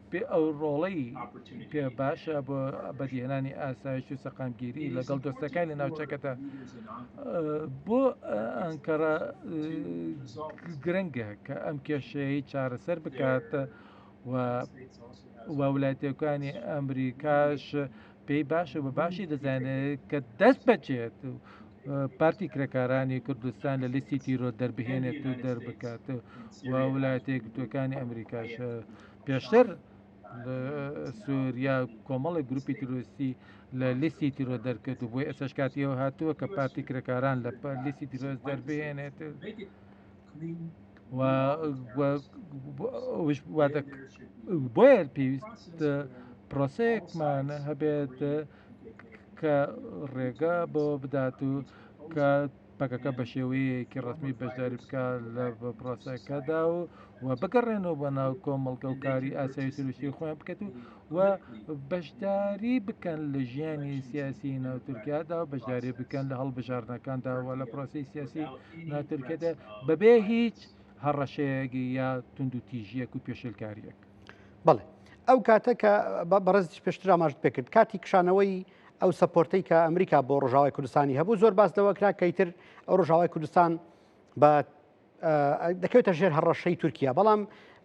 پێ ئەو ڕۆڵەی پێ باشە بۆ بەدیهێنانی ئاسایش و سەقامگیری لەگەڵ دۆستەکانی لە ناوچەکەدا بۆ ئەنکەرە گرنگە کە ئەم کێشەیە چارەسەر بکات و و وڵاتەکانی ئەمریکاش پێی باشە بە باشی دەزانێت کە دەست بەچێت و پارتی کرێکارانی کوردستان لە لیستی تیرۆر دەربهێنێت و دەربکات و وڵاتە یەکگرتووەکانی ئەمریکاش پێشتر سووریا کۆمەڵێک گروپی تیرۆریستی لە لیستی تیرۆر دەرکرد و بۆی ئێستاش کاتیەوە هاتووە کە پارتی کرێکاران لە لیستی تیرۆر دەربهێنێت و بۆیە پێویست پرۆسەیەکمان هەبێت کە ڕێگا بۆ بدات و کە پەکەکە بە شێوەیەکی ڕەسمی بەشداری بکات لە پرۆسەکەدا و و بگەڕێنەوە بۆ ناو کۆمەڵگە و کاری ئاسایی سروشتی خۆیان بکەن و و بەشداری بکەن لە ژیانی سیاسی ناو تورکیادا و بەشداری بکەن لە هەڵبژاردنەکاندا و لە پرۆسەی سیاسی ناو تورکیادا بەبێ هیچ هەڕەشەیەک یا توندوتیژیەک و پێشێلکاریەک. بەڵێ ئەو کاتە کە بەڕێزیش پێشتر ئاماژت پێکرد کاتی کشانەوەی ئەو support ەی کە ئەمریکا بۆ ڕۆژاوای کوردستانی هەبوو زۆر باس لەوە کرا کە ئیتر ئەو ڕۆژاوای کوردستان بە دەکەوێتە ژێر هەڕەشەی تورکیا بەڵام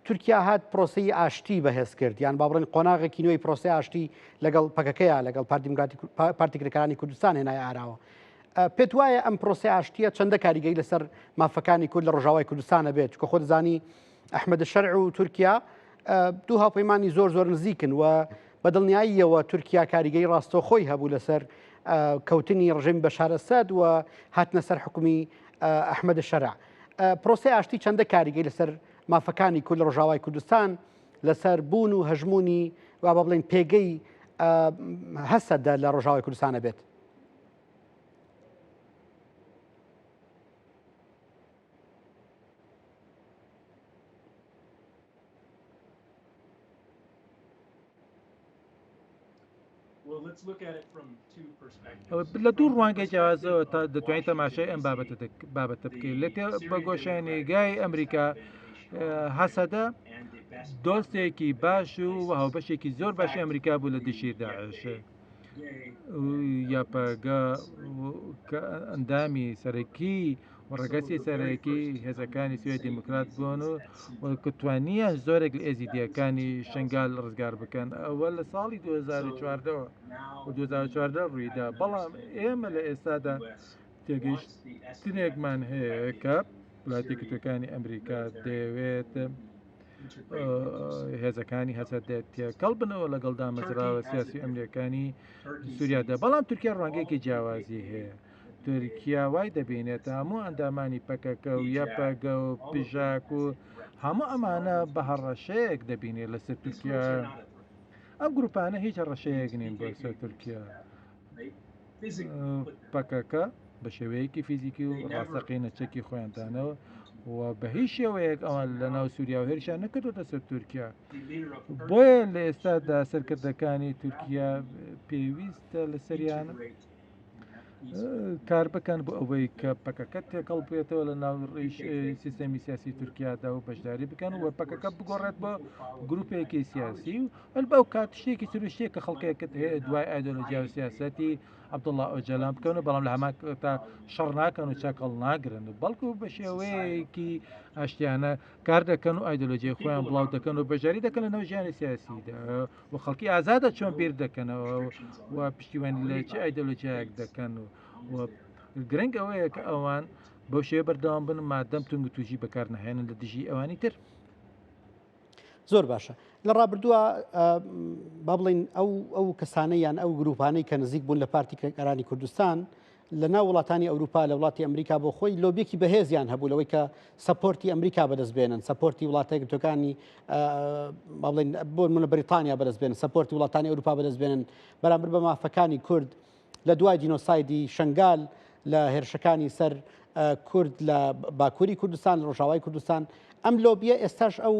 تورکیا هات پرۆسی ئاشتی بەهێز کرد یان با بڵێن قۆناغێکی نوێی پرۆسی ئاشتی لەگەڵ پەکەکەیە لەگەڵ پارتی دیموکراتی پارتی کرێکارانی کوردستان هێنای ئاراوە پێت وایە ئەم پرۆسی ئاشتیە چەندە کاریگەری لەسەر مافەکانی کورد لە ڕۆژاوای کوردستانە بێت چکە خۆ دەزانی ئەحمەد شەرع و تورکیا دوو هاوپەیمانی زۆر زۆر نزیکن و بە دڵنیاییەوە تورکیا کاریگەی ڕاستەوخۆی هەبوو لەسەر کەوتنی ڕژێمی بەشار ئەسەد و هاتنە سەر حکومی ئەحمەد شەرع. پرۆسەی ئاشتی چەندە کاریگەی لەسەر مافەکانی کورد لە ڕۆژاوای کوردستان لەسەر بوون و هەژموونی وا بە بڵێن پێگەی هەسەدە لە ڕۆژاوای کوردستانە بێت؟ لە دوو ڕوانگەی جیاوازەوە تا دەتوانیت تەماشای ئەم بابەتە بابەتە بکەیت لە بە گۆشەنیگای ئەمریکا هەسەدە دۆستێکی باش و هاوبەشێکی زۆر باشی ئەمریکا بوو لە دژی داعش. یەپەگە کە ئەندامی سەرەکی و ڕەگەزی سەرەکی هێزەکانی سوریای دیموکرات بوون و توانیان زۆرێک لە ئێزیدیەکانی شنگال ڕزگار بکەن ئەوە لە ساڵی 2014 و 2014 ڕوویدا بەڵام ئێمە لە ئێستادا تێگەیشتنێکمان هەیە کە وڵاتی یەکگرتووەکانی ئەمریکا دەیەوێت هێزەکانی هەسەدە تێکەڵ بنەوە لەگەڵ دامەزراوە سیاسی ئەمریەکانی سووریادا بەڵام تورکیا ڕوانگەیەکی جیاوازی هەیە تورکیا وای دەبینێت هەموو ئەندامانی پەکەکە و یەپەگە و پژاک و هەموو ئەمانە بە هەڕەشەیەک دەبینێت لەسەر تورکیا ئەم گروپانە هیچ هەڕەشەیەک نین بۆ سەر تورکیا پەکەکە بە شێوەیەکی فیزیکی و ڕاستەقینە چەکی خۆیان دانەوە و بە هیچ شێوەیەک ئەوان لە ناو سووریا و هێرشیان نەکردوتە سەر تورکیا بۆیە لە ئێستادا سەرکردەکانی تورکیا پێویستە لەسەریان کار بکەن بۆ ئەوەی کە پەکەکە تێکەڵ بێتەوە لە ناو سیستەمی سیاسی تورکیادا و بەشداری بکەن و پەکەکە بگۆڕێت بۆ گروپێکی سیاسی و هەل بەو کات شتێکی سروشتیە کە خەڵکێکت هەیە دوای ئایدۆلۆژیا و سیاسەتی عەبدوڵڵا ئۆجەلان بکەون و بەڵام لە هەمان تا شەڕ ناکەن و چەکەڵ ناگرن و بەڵکو بە شێوەیەکی ئاشتیانە کار دەکەن و ئایدۆلۆژیای خۆیان بڵاو دەکەن و بەشداری دەکەن لە ناو ژیانی سیاسیدا و خەڵکی ئازادە چۆن بیر دەکەنەوە و پشتیوانی لە چ ئایدۆلۆژیایەک دەکەن و و گرنگ ئەوەیە کە ئەوان بەو شێوە بەردەوام بن مادەم توندوتیژی بەکار نەهێنن لە دژی ئەوانی تر. زۆر باشە لە ڕابردووە با بڵین ئەو ئەو کەسانە یان ئەو گروپانەی کە نزیک بوون لە پارتی کرێکارانی کوردستان لە ناو وڵاتانی ئەوروپا لە وڵاتی ئەمریکا بۆ خۆی لۆبیەکی بەهێزیان هەبوو لەوەی کە support ی ئەمریکا بەدەست بێنن support ی وڵاتە یەکگرتووەکانی با بڵین بۆ منە بریتانیا بەدەست بێنن support ی وڵاتانی ئەوروپا بەدەست بێنن بەرامبەر بە مافەکانی کورد لە دوای جینۆسایدی شنگال لە هێرشەکانی سەر کورد لە باکووری کوردستان لە ڕۆژاوای کوردستان ئەم لۆبیە ئێستاش ئەو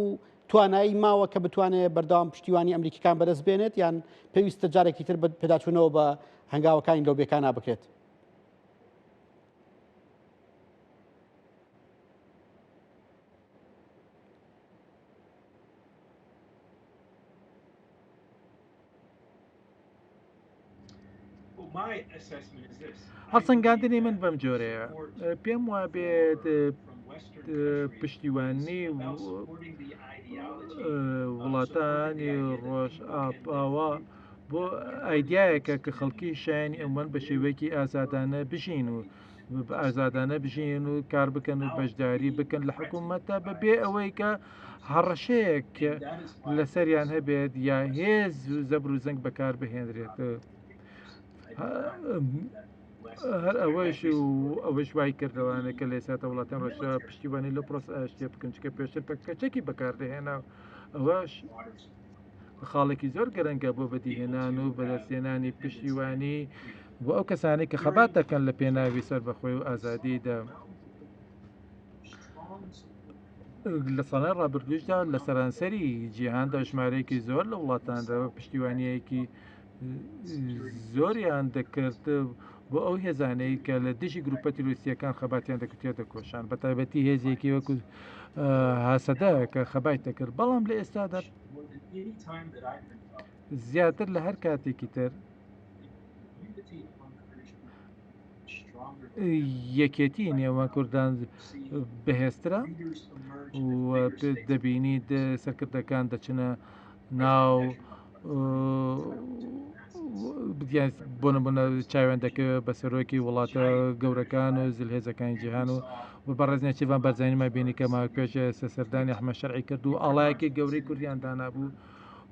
توانایی ماوە کە بتوانێت بەردەوام پشتیوانی ئەمریکیکان بەدەست بێنێت یان پێویستە جارێکی تر پێداچوونەوە بە هەنگاوەکانی لۆبیەکانە بکرێت؟ هەڵسەنگاندنی من بەم جۆرەیە پێم وابێت پشتیوانی وڵاتانی ڕۆژئاوا بۆ ئایدایەکە کە خەڵکی شایانی ئەوەن بە شێوەیەکی ئازادانە بژین و ئازادانە بژین و کار بکەن و بەشداری بکەن لە حکوومەتە بەبێ ئەوەی کە هەڕەشەیەک لەسەریان هەبێت یا هێز و زەبر و زەنگ بەکار بهێنرێت هەر ئەوەش و ئەوەش وای کردوانە کە لە ئێستا وڵاتان ڕەشە پشتیوانی لە پرۆس ئاشتیە بکەن چکە پێشتر پەکەچەکی بەکاردەهێنا ئەوەش خاڵێکی زۆر گرنگە بۆ بەدیهێنان و بەدەستهێنانی پشتیوانی بۆ ئەو کەسانەی کە خەبات دەکەن لە پێناوی سەربەخۆی و ئازادیدا. لە ساڵانی ڕابردووشدا لە سەرانسەری جیهاندا ژمارەیەکی زۆر لە وڵاتاندا پشتیوانییەکی زۆریان دەکرد بۆ ئەو هێزانەی کە لە دژی گروپە تیرۆریستییەکان خەباتیان دەکرد تێدەکۆشان بە تایبەتی هێزێکی وەکو هاسەدە کە خەبات دەکرد بەڵام لە ئێستادا زیاتر لە هەر کاتێکی تر یەکێتی نێوان کوردان بەهێزترە و دەبینیت سەرکردەکان دەچنە ناو بۆ نمونە چاویان دەکەوێت بە سەرۆکی وڵاتە گەورەکان و زلهێزەکانی جیهان و و بەڕێز نێچیرڤان بەرزانیمان بینی کە ماوەی پێش سەردانی ئەحمەد شەرعی کرد و ئاڵایەکی گەورەی کوردیان دانابوو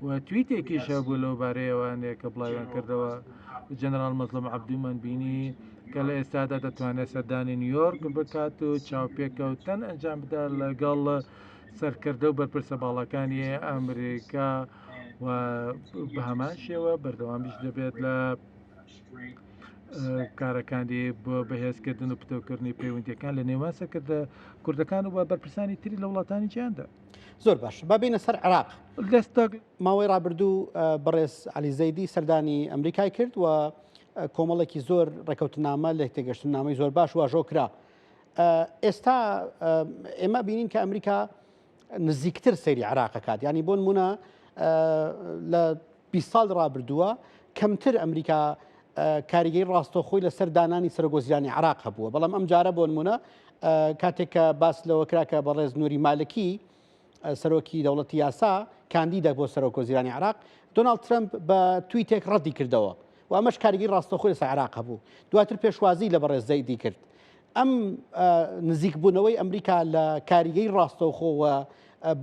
و تویتێکیش هەبوو لەو بارەیەوانێ کە بڵاویان کردەوە جەنەراڵ مەزڵوم عەبدومان بینی کە لە ئێستادا دەتوانێت سەردانی نیویۆرک بکات و چاوپێکەوتن ئەنجام بدات لەگەڵ سەرکردە و بەرپرسە باڵاکانی ئەمریکا. و بە هەمان شێوە بەردەوامیش دەبێت لە کارەکانی بۆ بەهێزکردن و پتەوکردنی پەیوەندیەکان لە نێوان سەرکردە کوردەکان و بە بەرپرسانی تری لە وڵاتانی جیهاندا. زۆر باش با بینە سەر عراق ماوەی ڕابردوو بەڕێز علی زەیدی سەردانی ئەمریکای کرد و کۆمەڵێکی زۆر ڕێکەوتنامە لە تێگەشتنامەی زۆر باش واژۆ کرا ئێستا ئێمە بینین کە ئەمریکا نزیکتر سەیری عراقەکات ینی بۆ نمونە لە 20 ساڵ ڕابردووە کەمتر ئەمریکا کاریگەی ڕاستەوخۆی لەسەر دانانی سەرۆکوەزیرانی عراق هەبووە بەڵام ئەم جارە بۆ نمونە کاتێک کە باس لەوە کرا کە بەڕێز نوری مالکی سەرۆکی دەوڵەتی یاسا کاندیدە بۆ سەرۆکوەزیرانی عراق دۆناڵد ترەمپ بە تویتێک ڕەدی کردەوە و ئەمەش کاریگەی ڕاستەوخۆی لەسەر عراق هەبوو دواتر پێشوازی لە بەڕێز زەیدی کرد ئەم نزیکبوونەوەی ئەمریکا لە کاریگەی ڕاستەوخۆ و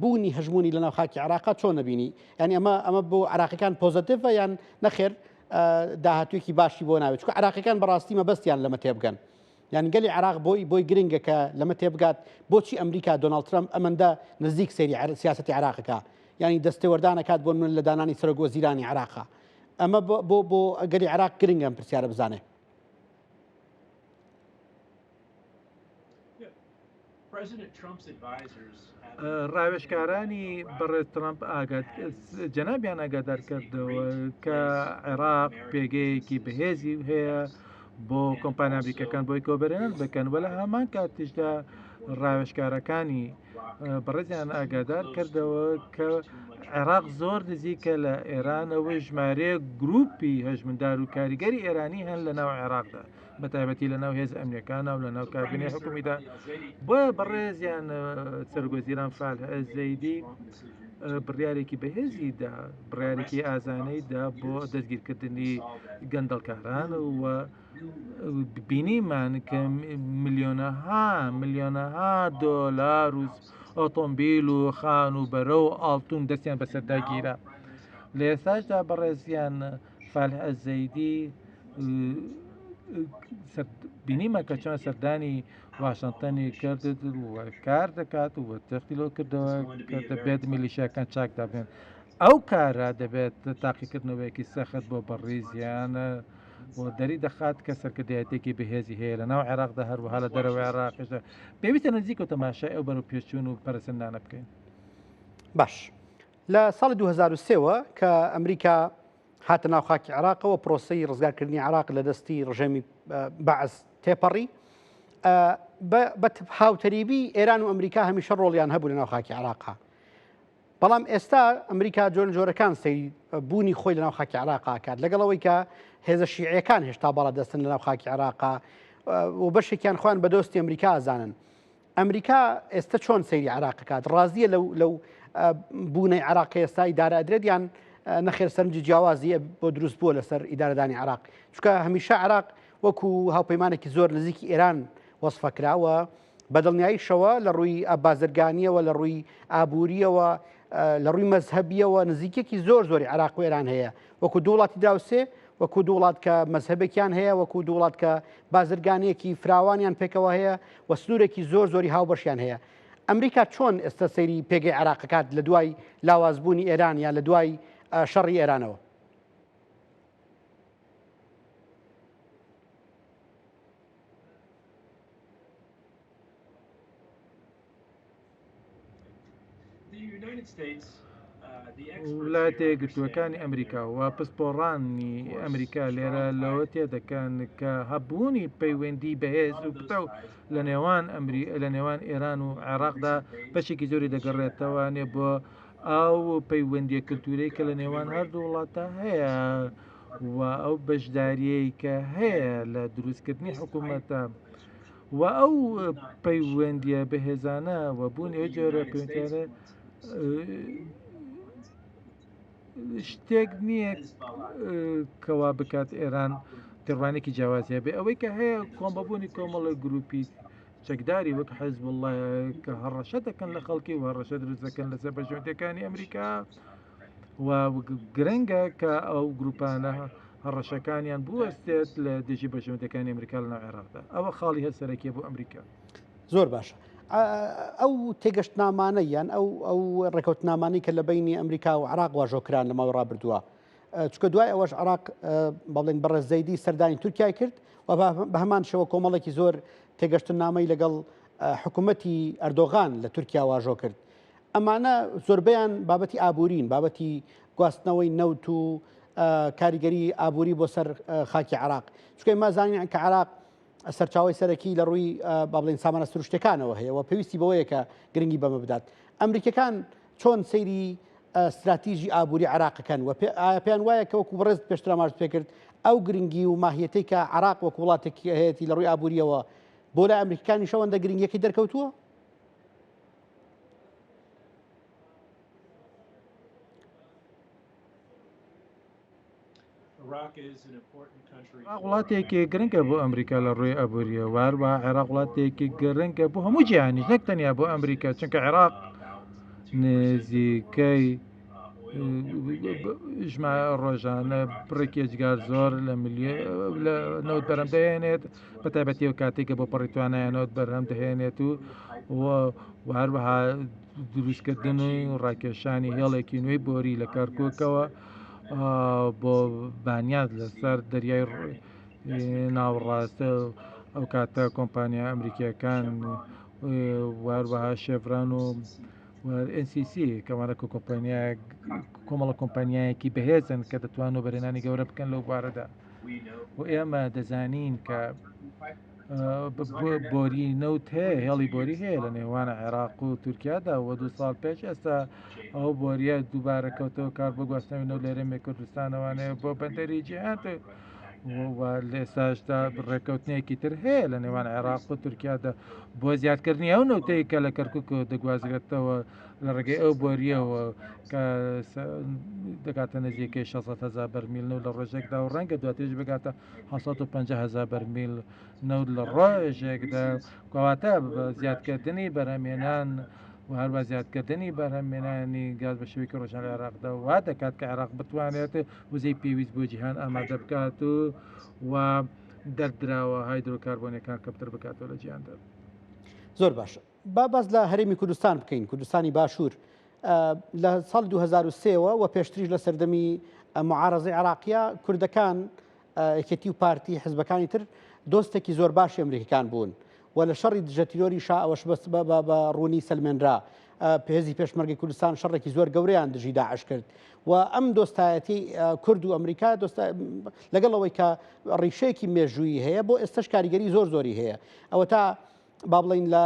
بوونی هەژمونی لەناو خاکی عراقا چۆن نەبینی یعنی ئەمە ئەمە بۆ عراقیەکان positive ە یان نەخێر داهاتوویەکی باشی بۆ ناوێت چونکە عراقیەکان بەڕاستی مەبەستیان لەمە تێبگەن یان گەلی عراق بۆی بۆی گرنگە کە لەمە تێبگات بۆچی ئەمریکا دۆناڵد ترەمپ ئەمەندە نزیک سەیری سیاسەتی عراقەکە ینی دەستێوەردانەکات بۆ من لە دانانی سەرۆک وەزیرانی عراقا ئەمە بۆ بۆ گەلی عراق گرنگە ئەم پرسیارە بزانێ. ڕاوێژکارانی بەڕێز ترەمپ جەنابیان ئاگادار کردەوە کە عێراق پێگەیەکی بەهێزی هەیە بۆ کۆمپانیا ئەمریکەکان بۆی کۆبەرێنان بکەن وە لە هەمان کاتیشدا ڕاوێژکارەکانی بەڕێزیان ئاگادار کردەوە کە عێراق زۆر نزیکە لە ئێرانەوە ژمارەیەک گروپی هەژمندار و کاریگەری ئێرانی هەن لە ناو عێراقدا بە تایبەتی لە ناو هێز ئەمنیەکانە و لە ناو کابینەی حکومیدا بۆیە بەڕێزیان سەرۆکوەزیران فالح زەیدی بڕیارێکی بەهێزی دا بڕیارێکی ئازانەی دا بۆ دەستگیرکردنی گەندەڵکاران و بینیمان کە ملیۆنەها ملیۆنەها دۆلار و ئۆتۆمبیل و خان و بەرە و ئاڵتون دەستیان بەسەردا گیرا لە ئێستاشدا بەڕێزیان فالح ئەزەیدی بینیمە کە چۆن سەردانی واشنتنی کرد و کار دەکات و تەختی لۆ کردەوە کە دەبێت میلیشیاکان چاک دابێن ئەو کارە دەبێت تاقیکردنەوەیەکی سەخت بۆ بەڕیزیان و دەری دەخات کە سەرکردایەتێکی بەهێزی هەیە لە ناو عێراقدا هەروەها لە دەرەوەی عێراقیشدا پێویستە نزیک و تەماشای ئەو بەرەو پێشچوون و پەرسندانە بکەین. باش لە ساڵی 2003ەوە کە ئەمریکا هاتە ناو خاکی عێراقەوە پرۆسەی ڕزگارکردنی عێراق لە دەستی ڕژێمی بەعس تێپەڕی بە هاوتەریبی ئێران و ئەمریکا هەمیشە ڕۆڵیان هەبوو لە ناو خاکی عێراقا بەڵام ئێستا ئەمریکا جۆر جۆرەکان سەیری بوونی خۆی لەناو خاکی عراقا کات لەگەڵ ئەوەی کە هێزە شیعەکان هێشتا باڵا دەستن لەناو خاکی عراقا و بەشێکیان خۆیان بە دۆستی ئەمریکا ئازانن ئەمریکا ئێستا چۆن سەیری عراق کات ڕازیە لەو لەو بوونەی عراق ئێستا ئیدارە ئەدرێت یان نەخێر سەرنجی جیاوازی بۆ دروست بووە لەسەر ئیدارەدانی عراق چونکە هەمیشە عراق وەکو هاوپەیمانێکی زۆر نزیکی ئێران وەسفە کراوە بە دڵنیاییشەوە لە ڕووی بازرگانییەوە، لە ڕووی ئابوورییەوە، لە ڕووی مەزهەبییەوە نزیکێکی زۆر زۆری عێراق و ئێران هەیە وەکو دوو وڵاتی دراوسێ، وەکو دوو وڵات کە مەزهەبێکیان هەیە، وەکو دوو وڵات کە بازرگانییەکی فراوانیان پێکەوە هەیە و سنوورێکی زۆر زۆری هاوبەشیان هەیە. ئەمریکا چۆن ئێستا سەیری پێگەی عێراق ئەکات لە دوای لاوازبوونی ئێران یا لە دوای شەڕی ئێرانەوە؟ وڵاتە یەکگرتووەکانی ئەمریکا و پسپۆڕانی ئەمریکا لێرە لەوە تێدەکەن کە هەبوونی پەیوەندی بەهێز و پتەو لە نێوان ئەمری لە نێوان ئێران و عێراقدا بەشێکی زۆری دەگەڕێتەوە نێ بۆ ئەو پەیوەندیە کللتورەی کە لە نێوان هەردوو وڵاتە هەیە و ئەو بەشداریەی کە هەیە لە دروستکردنی حکوومەتە و ئەو پەیوەندیە بەهێزانە و بوون ئەو جۆرە پەیوەندیانە شتێک نییە کەوا بکات ئێران تێڕوانێکی جیاوازی هەبێ ئەوەی کە هەیە کۆمبەبوونی کۆمەڵە گروپی چەکداری وەک حزب الله کە هەڕەشە دەکەن لە خەڵکی و هەڕەشە دروست دەکەن لەسەر بەرژەوەندیەکانی ئەمریکا و گرنگە کە ئەو گروپانە هەڕەشەکانیان بوەستێت لە دژی بەرژەوەندیەکانی ئەمریکا لە ناو عێراقدا ئەوە خاڵی هەر سەرەکیە بۆ ئەمریکا. زۆر باشە. ئەو تێگەشتنامانە یان ئەو ئەو ڕێکەوتنامانەی کە لە بینی ئەمریکا و عراق واژۆکران لە ماوەی ڕابردووە چکە دوای ئەوەش عراق بەڵێن بەڕێز زەیدی سەردانی تورکیای کرد و بە هەمان شێوە کۆمەڵێکی زۆر تێگەشتن نامەی لەگەڵ حکوومەتی ئەردۆغان لە تورکیا واژۆ کرد ئەمانە زۆربەیان بابەتی ئابوورین بابەتی گواستنەوەی نەوت و کاریگەری ئابووری بۆ سەر خاکی عراق چکە مازانین کە عراق سەرچاوەی سەرەکی لە ڕووی با بڵێین سامانە سروشتەکانەوە هەیە و پێویستی بەوەیە کە گرنگی بەمە بدات. ئەمریکیەکان چۆن سەیری ستراتیژی ئابووری عراقەکەن و ئایا پێیان وایە کە وەکو بەڕێز پێشتر ئاماژت پێکرد ئەو گرنگی و ماهیەتەی کە عراق وەکو وڵاتێک هەیەتی لە ڕووی ئابووریەوە بۆ لای ئەمریکەکانیش ئەوەندە گرنگیەکەی دەرکەوتووە؟ عێراق وڵاتێکی گرنگە بۆ ئەمریکا لە ڕووی ئابووریەوە، هەروەها عێراق وڵاتێکی گرنگە بۆ هەموو جیهانیش نەک تەنیا بۆ ئەمریکا، چونکە عێراق نزیکەی ژما ڕۆژانە بڕێکی ئێجگار زۆر لە لە نەوت بەرهەم دەهێنێت بە تایبەتی ئەو کاتێک کە بۆ پەڕی توانایە نەوت بەرهەم دەهێنێت و و هەروەها دروستکردن و ڕاکێشانی هێڵێکی نوێی بۆری لە کەرکووکەوە بۆ بانیاز لەسەر دەریای ناوەڕاستە ئەو کاتە کۆمپانیا ئەمریکیەکان واروەها شێڤران و NCC کەوانە کە کۆمپانیا کۆمەڵە کۆمپانیایەکی بەهێزن کە دەتوان و بەرێنانی گەورە بکەن لەو بارەدا و ئێمە دەزانین کە بۆری نەوت هەیە هێڵی بۆری هەیە لە نێوان عێراق و تورکیادا و دو ساڵ پێش ئێستا ئەو بۆریە دووبارە کەوتەوە کار بۆ گواستنەوەی نەوت لە هەرێمی کوردستانەوانەیە بۆ بەندەری جیهان و لە ئێستاشدا ڕێککەوتنێکی تر هەیە لە نێوان عێراق و تورکیادا بۆ زیادکردنی ئەو نەوتەی کە لە کەرکک دەگوازرێتەوە لە ڕێگەی ئەو بۆریەوە کە دەگاتە نزیکەی 600 هزار بەرمیل نەوت لە ڕۆژێکدا و ڕەنگە دواتریش بگاتە 750 هزار بەرمیل نەوت لە ڕۆژێکدا کەواتە بە زیادکردنی بەرهەمهێنان و هەروە زیادکردنی بەرهەمهێنانی گاز بە شێوەیەکی ڕۆژانە لە عێراقدا وا دەکات کە عێراق بتوانێت وزەی پێویست بۆ جیهان ئامادە بکات و و دەردراوە هایدرۆکاربۆنەکان کەمتر بکاتەوە لە جیهاندا. زۆر باش با باس لە هەرێمی کوردستان بکەین کوردستانی باشوور لە ساڵ 2023ەوە و پێشتریش لە سەردەمی معارەزەی عراقیە کوردەکان یەکێتی و پارتی حزبەکانی تر دۆستێکی زۆر باشی ئەمریکەکان بوون و لە شەڕی دژە تیرۆری شا ئەوەش بەس بە ڕوونی سەلمێنرا پێزی پێشمەرگی کوردستان شەڕێکی زۆر گەورەیان دژی داعش کرد و ئەم دۆستایەتی کورد و ئەمریکا دۆست لەگەڵ ئەوەی کە ڕیشەیەکی مێژوویی هەیە بۆ ئێستش کاریگەری زۆر زۆری هەیە ئەوە تا با بڵین لە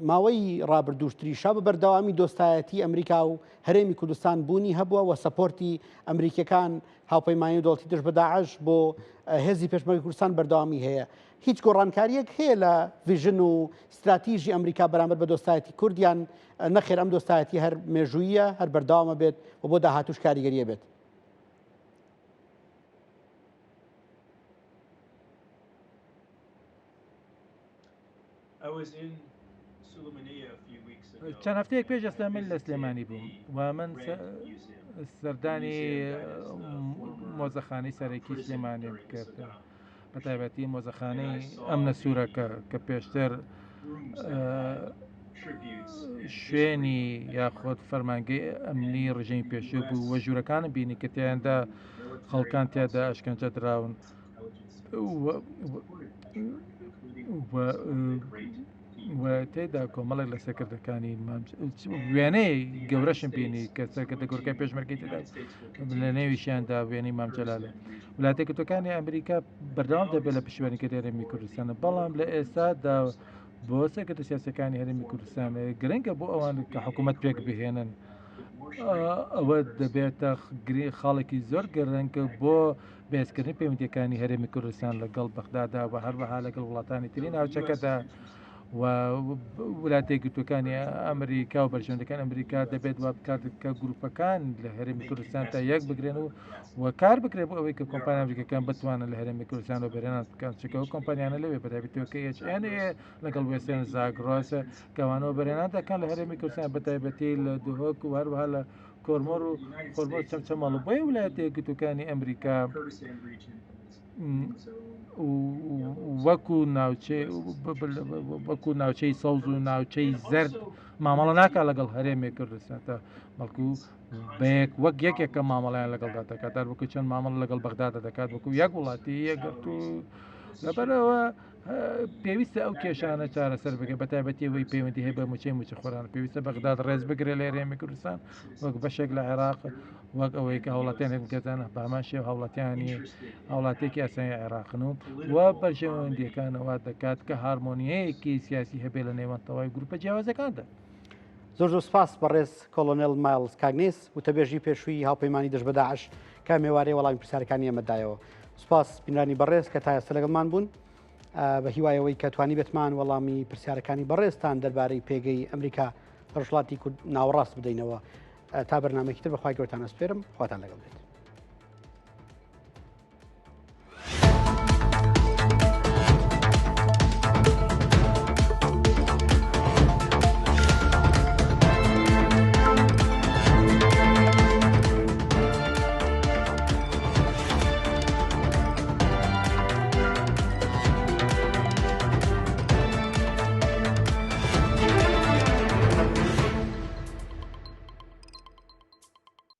ماوەی ڕابردووشتریشا بە بەردەوامی دۆستایەتی ئەمریکا و هەرێمی کوردستان بوونی هەبووە و سەپۆرتی ئەمریکیەکان هاوپەیمانی و دەوڵەتی دژ بە داعش بۆ هێزی پێشمەرگی کوردستان بەردەوامی هەیە. هیچ گۆڕانکارییەک هەیە لە ڤیژن و ستراتیژی ئەمریکا بەرامبەر بە دۆستایەتی کورد یان نەخێر ئەم دۆستایەتی هەر مێژوویە هەر بەردەوامە بێت و بۆ داهاتووش کاریگەریە بێت؟ چەند هەفتەیەک پێش ئێستا من لە سلێمانی بووم و من سەردانی مۆزەخانەی سەرەکی سلێمانیم کرد بە تایبەتی مۆزەخانەی ئەمنە سوورەکە کە پێشتر شوێنی یاخود فەرمانگەی ئەمنی ڕژێمی پێشوو بوو وە ژوورەکانم بینی کە تیاندا خەڵکان تیادا ئەشکەنجە دراون و تێدا کۆمەڵێک لە سەرکردەکانی وێنەی گەورەشم بینی کە سەرکردە گەورەکانی پێشمەرگەی تێدا لە نێویشیاندا وێنەی مام جەلالە وڵاتە یەکگرتووەکانی ئەمریکا بەردەوام دەبێت لە پشتیوانیکردنی هەرێمی کوردستان بەڵام لە ئێستادا بۆ سەرکردە سیاسەکانی هەرێمی کوردستان گرنگە بۆ ئەوان کە حکوومەت پێک بهێنن ئەوە دەبێتە خاڵێکی زۆر گرنگ بۆ بەهێزکردنی پەیوەندییەکانی هەرێمی کوردستان لەگەڵ بەغدادا و هەروەها لەگەڵ وڵاتانی تری ناوچەکەدا و وڵاتە یەکگرتووەکانی ئەمریکا و بەرژەوەندەکان ئەمریکا دەبێت وا بکات کە گروپەکان لە هەرێمی کوردستان تا یەک بگرن و و کار بکرێت بۆ ئەوەی کە کۆمپانیا ئەمریکەکان بتوانن لە هەرێمی کوردستان وەبەرهێنان بکەن چونکە ئەو کۆمپانیانە لەوێ بەتایبەتی وەک HNA لەگەڵ وێسترن زاگرۆس کەوانە وەبەرهێنان دەکەن لە هەرێمی کوردستان بەتایبەتی لە دهۆک و هەروەها لە کۆرمۆر و خۆرمۆر چەمچەماڵ و بۆیە ویلایەتە یەکگرتووەکانی ئەمریکا وەکو ناوچەی وەکو ناوچەی سەوز و ناوچەی زەرد مامەڵە ناکات لەگەڵ هەرێمی کوردستان تا بەڵکو بەیەک وەک یەکێکە مامەڵیان لەگەڵدا دەکات هەر وەکو چەند مامەڵ لەگەڵ بەغدادا دەکات وەکو یەک وڵاتی یەکگرتوو لەبەرەوە پێویستە ئەو کێشانە چارەسەر بکە بە تایبەتی ئەوەی پەیوەندی هەیە بە موچەی موچەخۆران پێویستە بەغداد ڕێز بگرێت لە هەرێمی کوردستان وەک بەشێک لە عێراق وەک ئەوەی کە هاوڵاتیان هەرێمی بە هەمان شێوە هاوڵاتیانی هاوڵاتیەکی ئاسایی عێراقن و و بەرژەوەندیەکانەوە دەکات کە هارمۆنیەیەکی سیاسی هەبێت لە نێوان تەواوی گروپە جیاوازەکاندا. زۆر زۆر سپاس بەڕێز کۆڵۆنێڵ مایڵز کاگنیس وتەبێژی پێشووی هاوپەیمانی دژ بە داعش کە مێوارەی وەڵامی پرسیارەکانی ئێمە دایەوە. سپاس بینرانی بەڕێز کە تا ئێستا لەگەڵمان بوون. بە هیوایەوەی کە توانی بێتمان وەڵامی پرسیارەکانی بەڕێزتان دەربارەی پێگەی ئەمریکا ڕژڵاتی کورد ناوەڕاست بدەینەوە تا بەرنمەکی تر بەخوای گەورتان ئەسپێرم خواتان لەگەڵ بێت.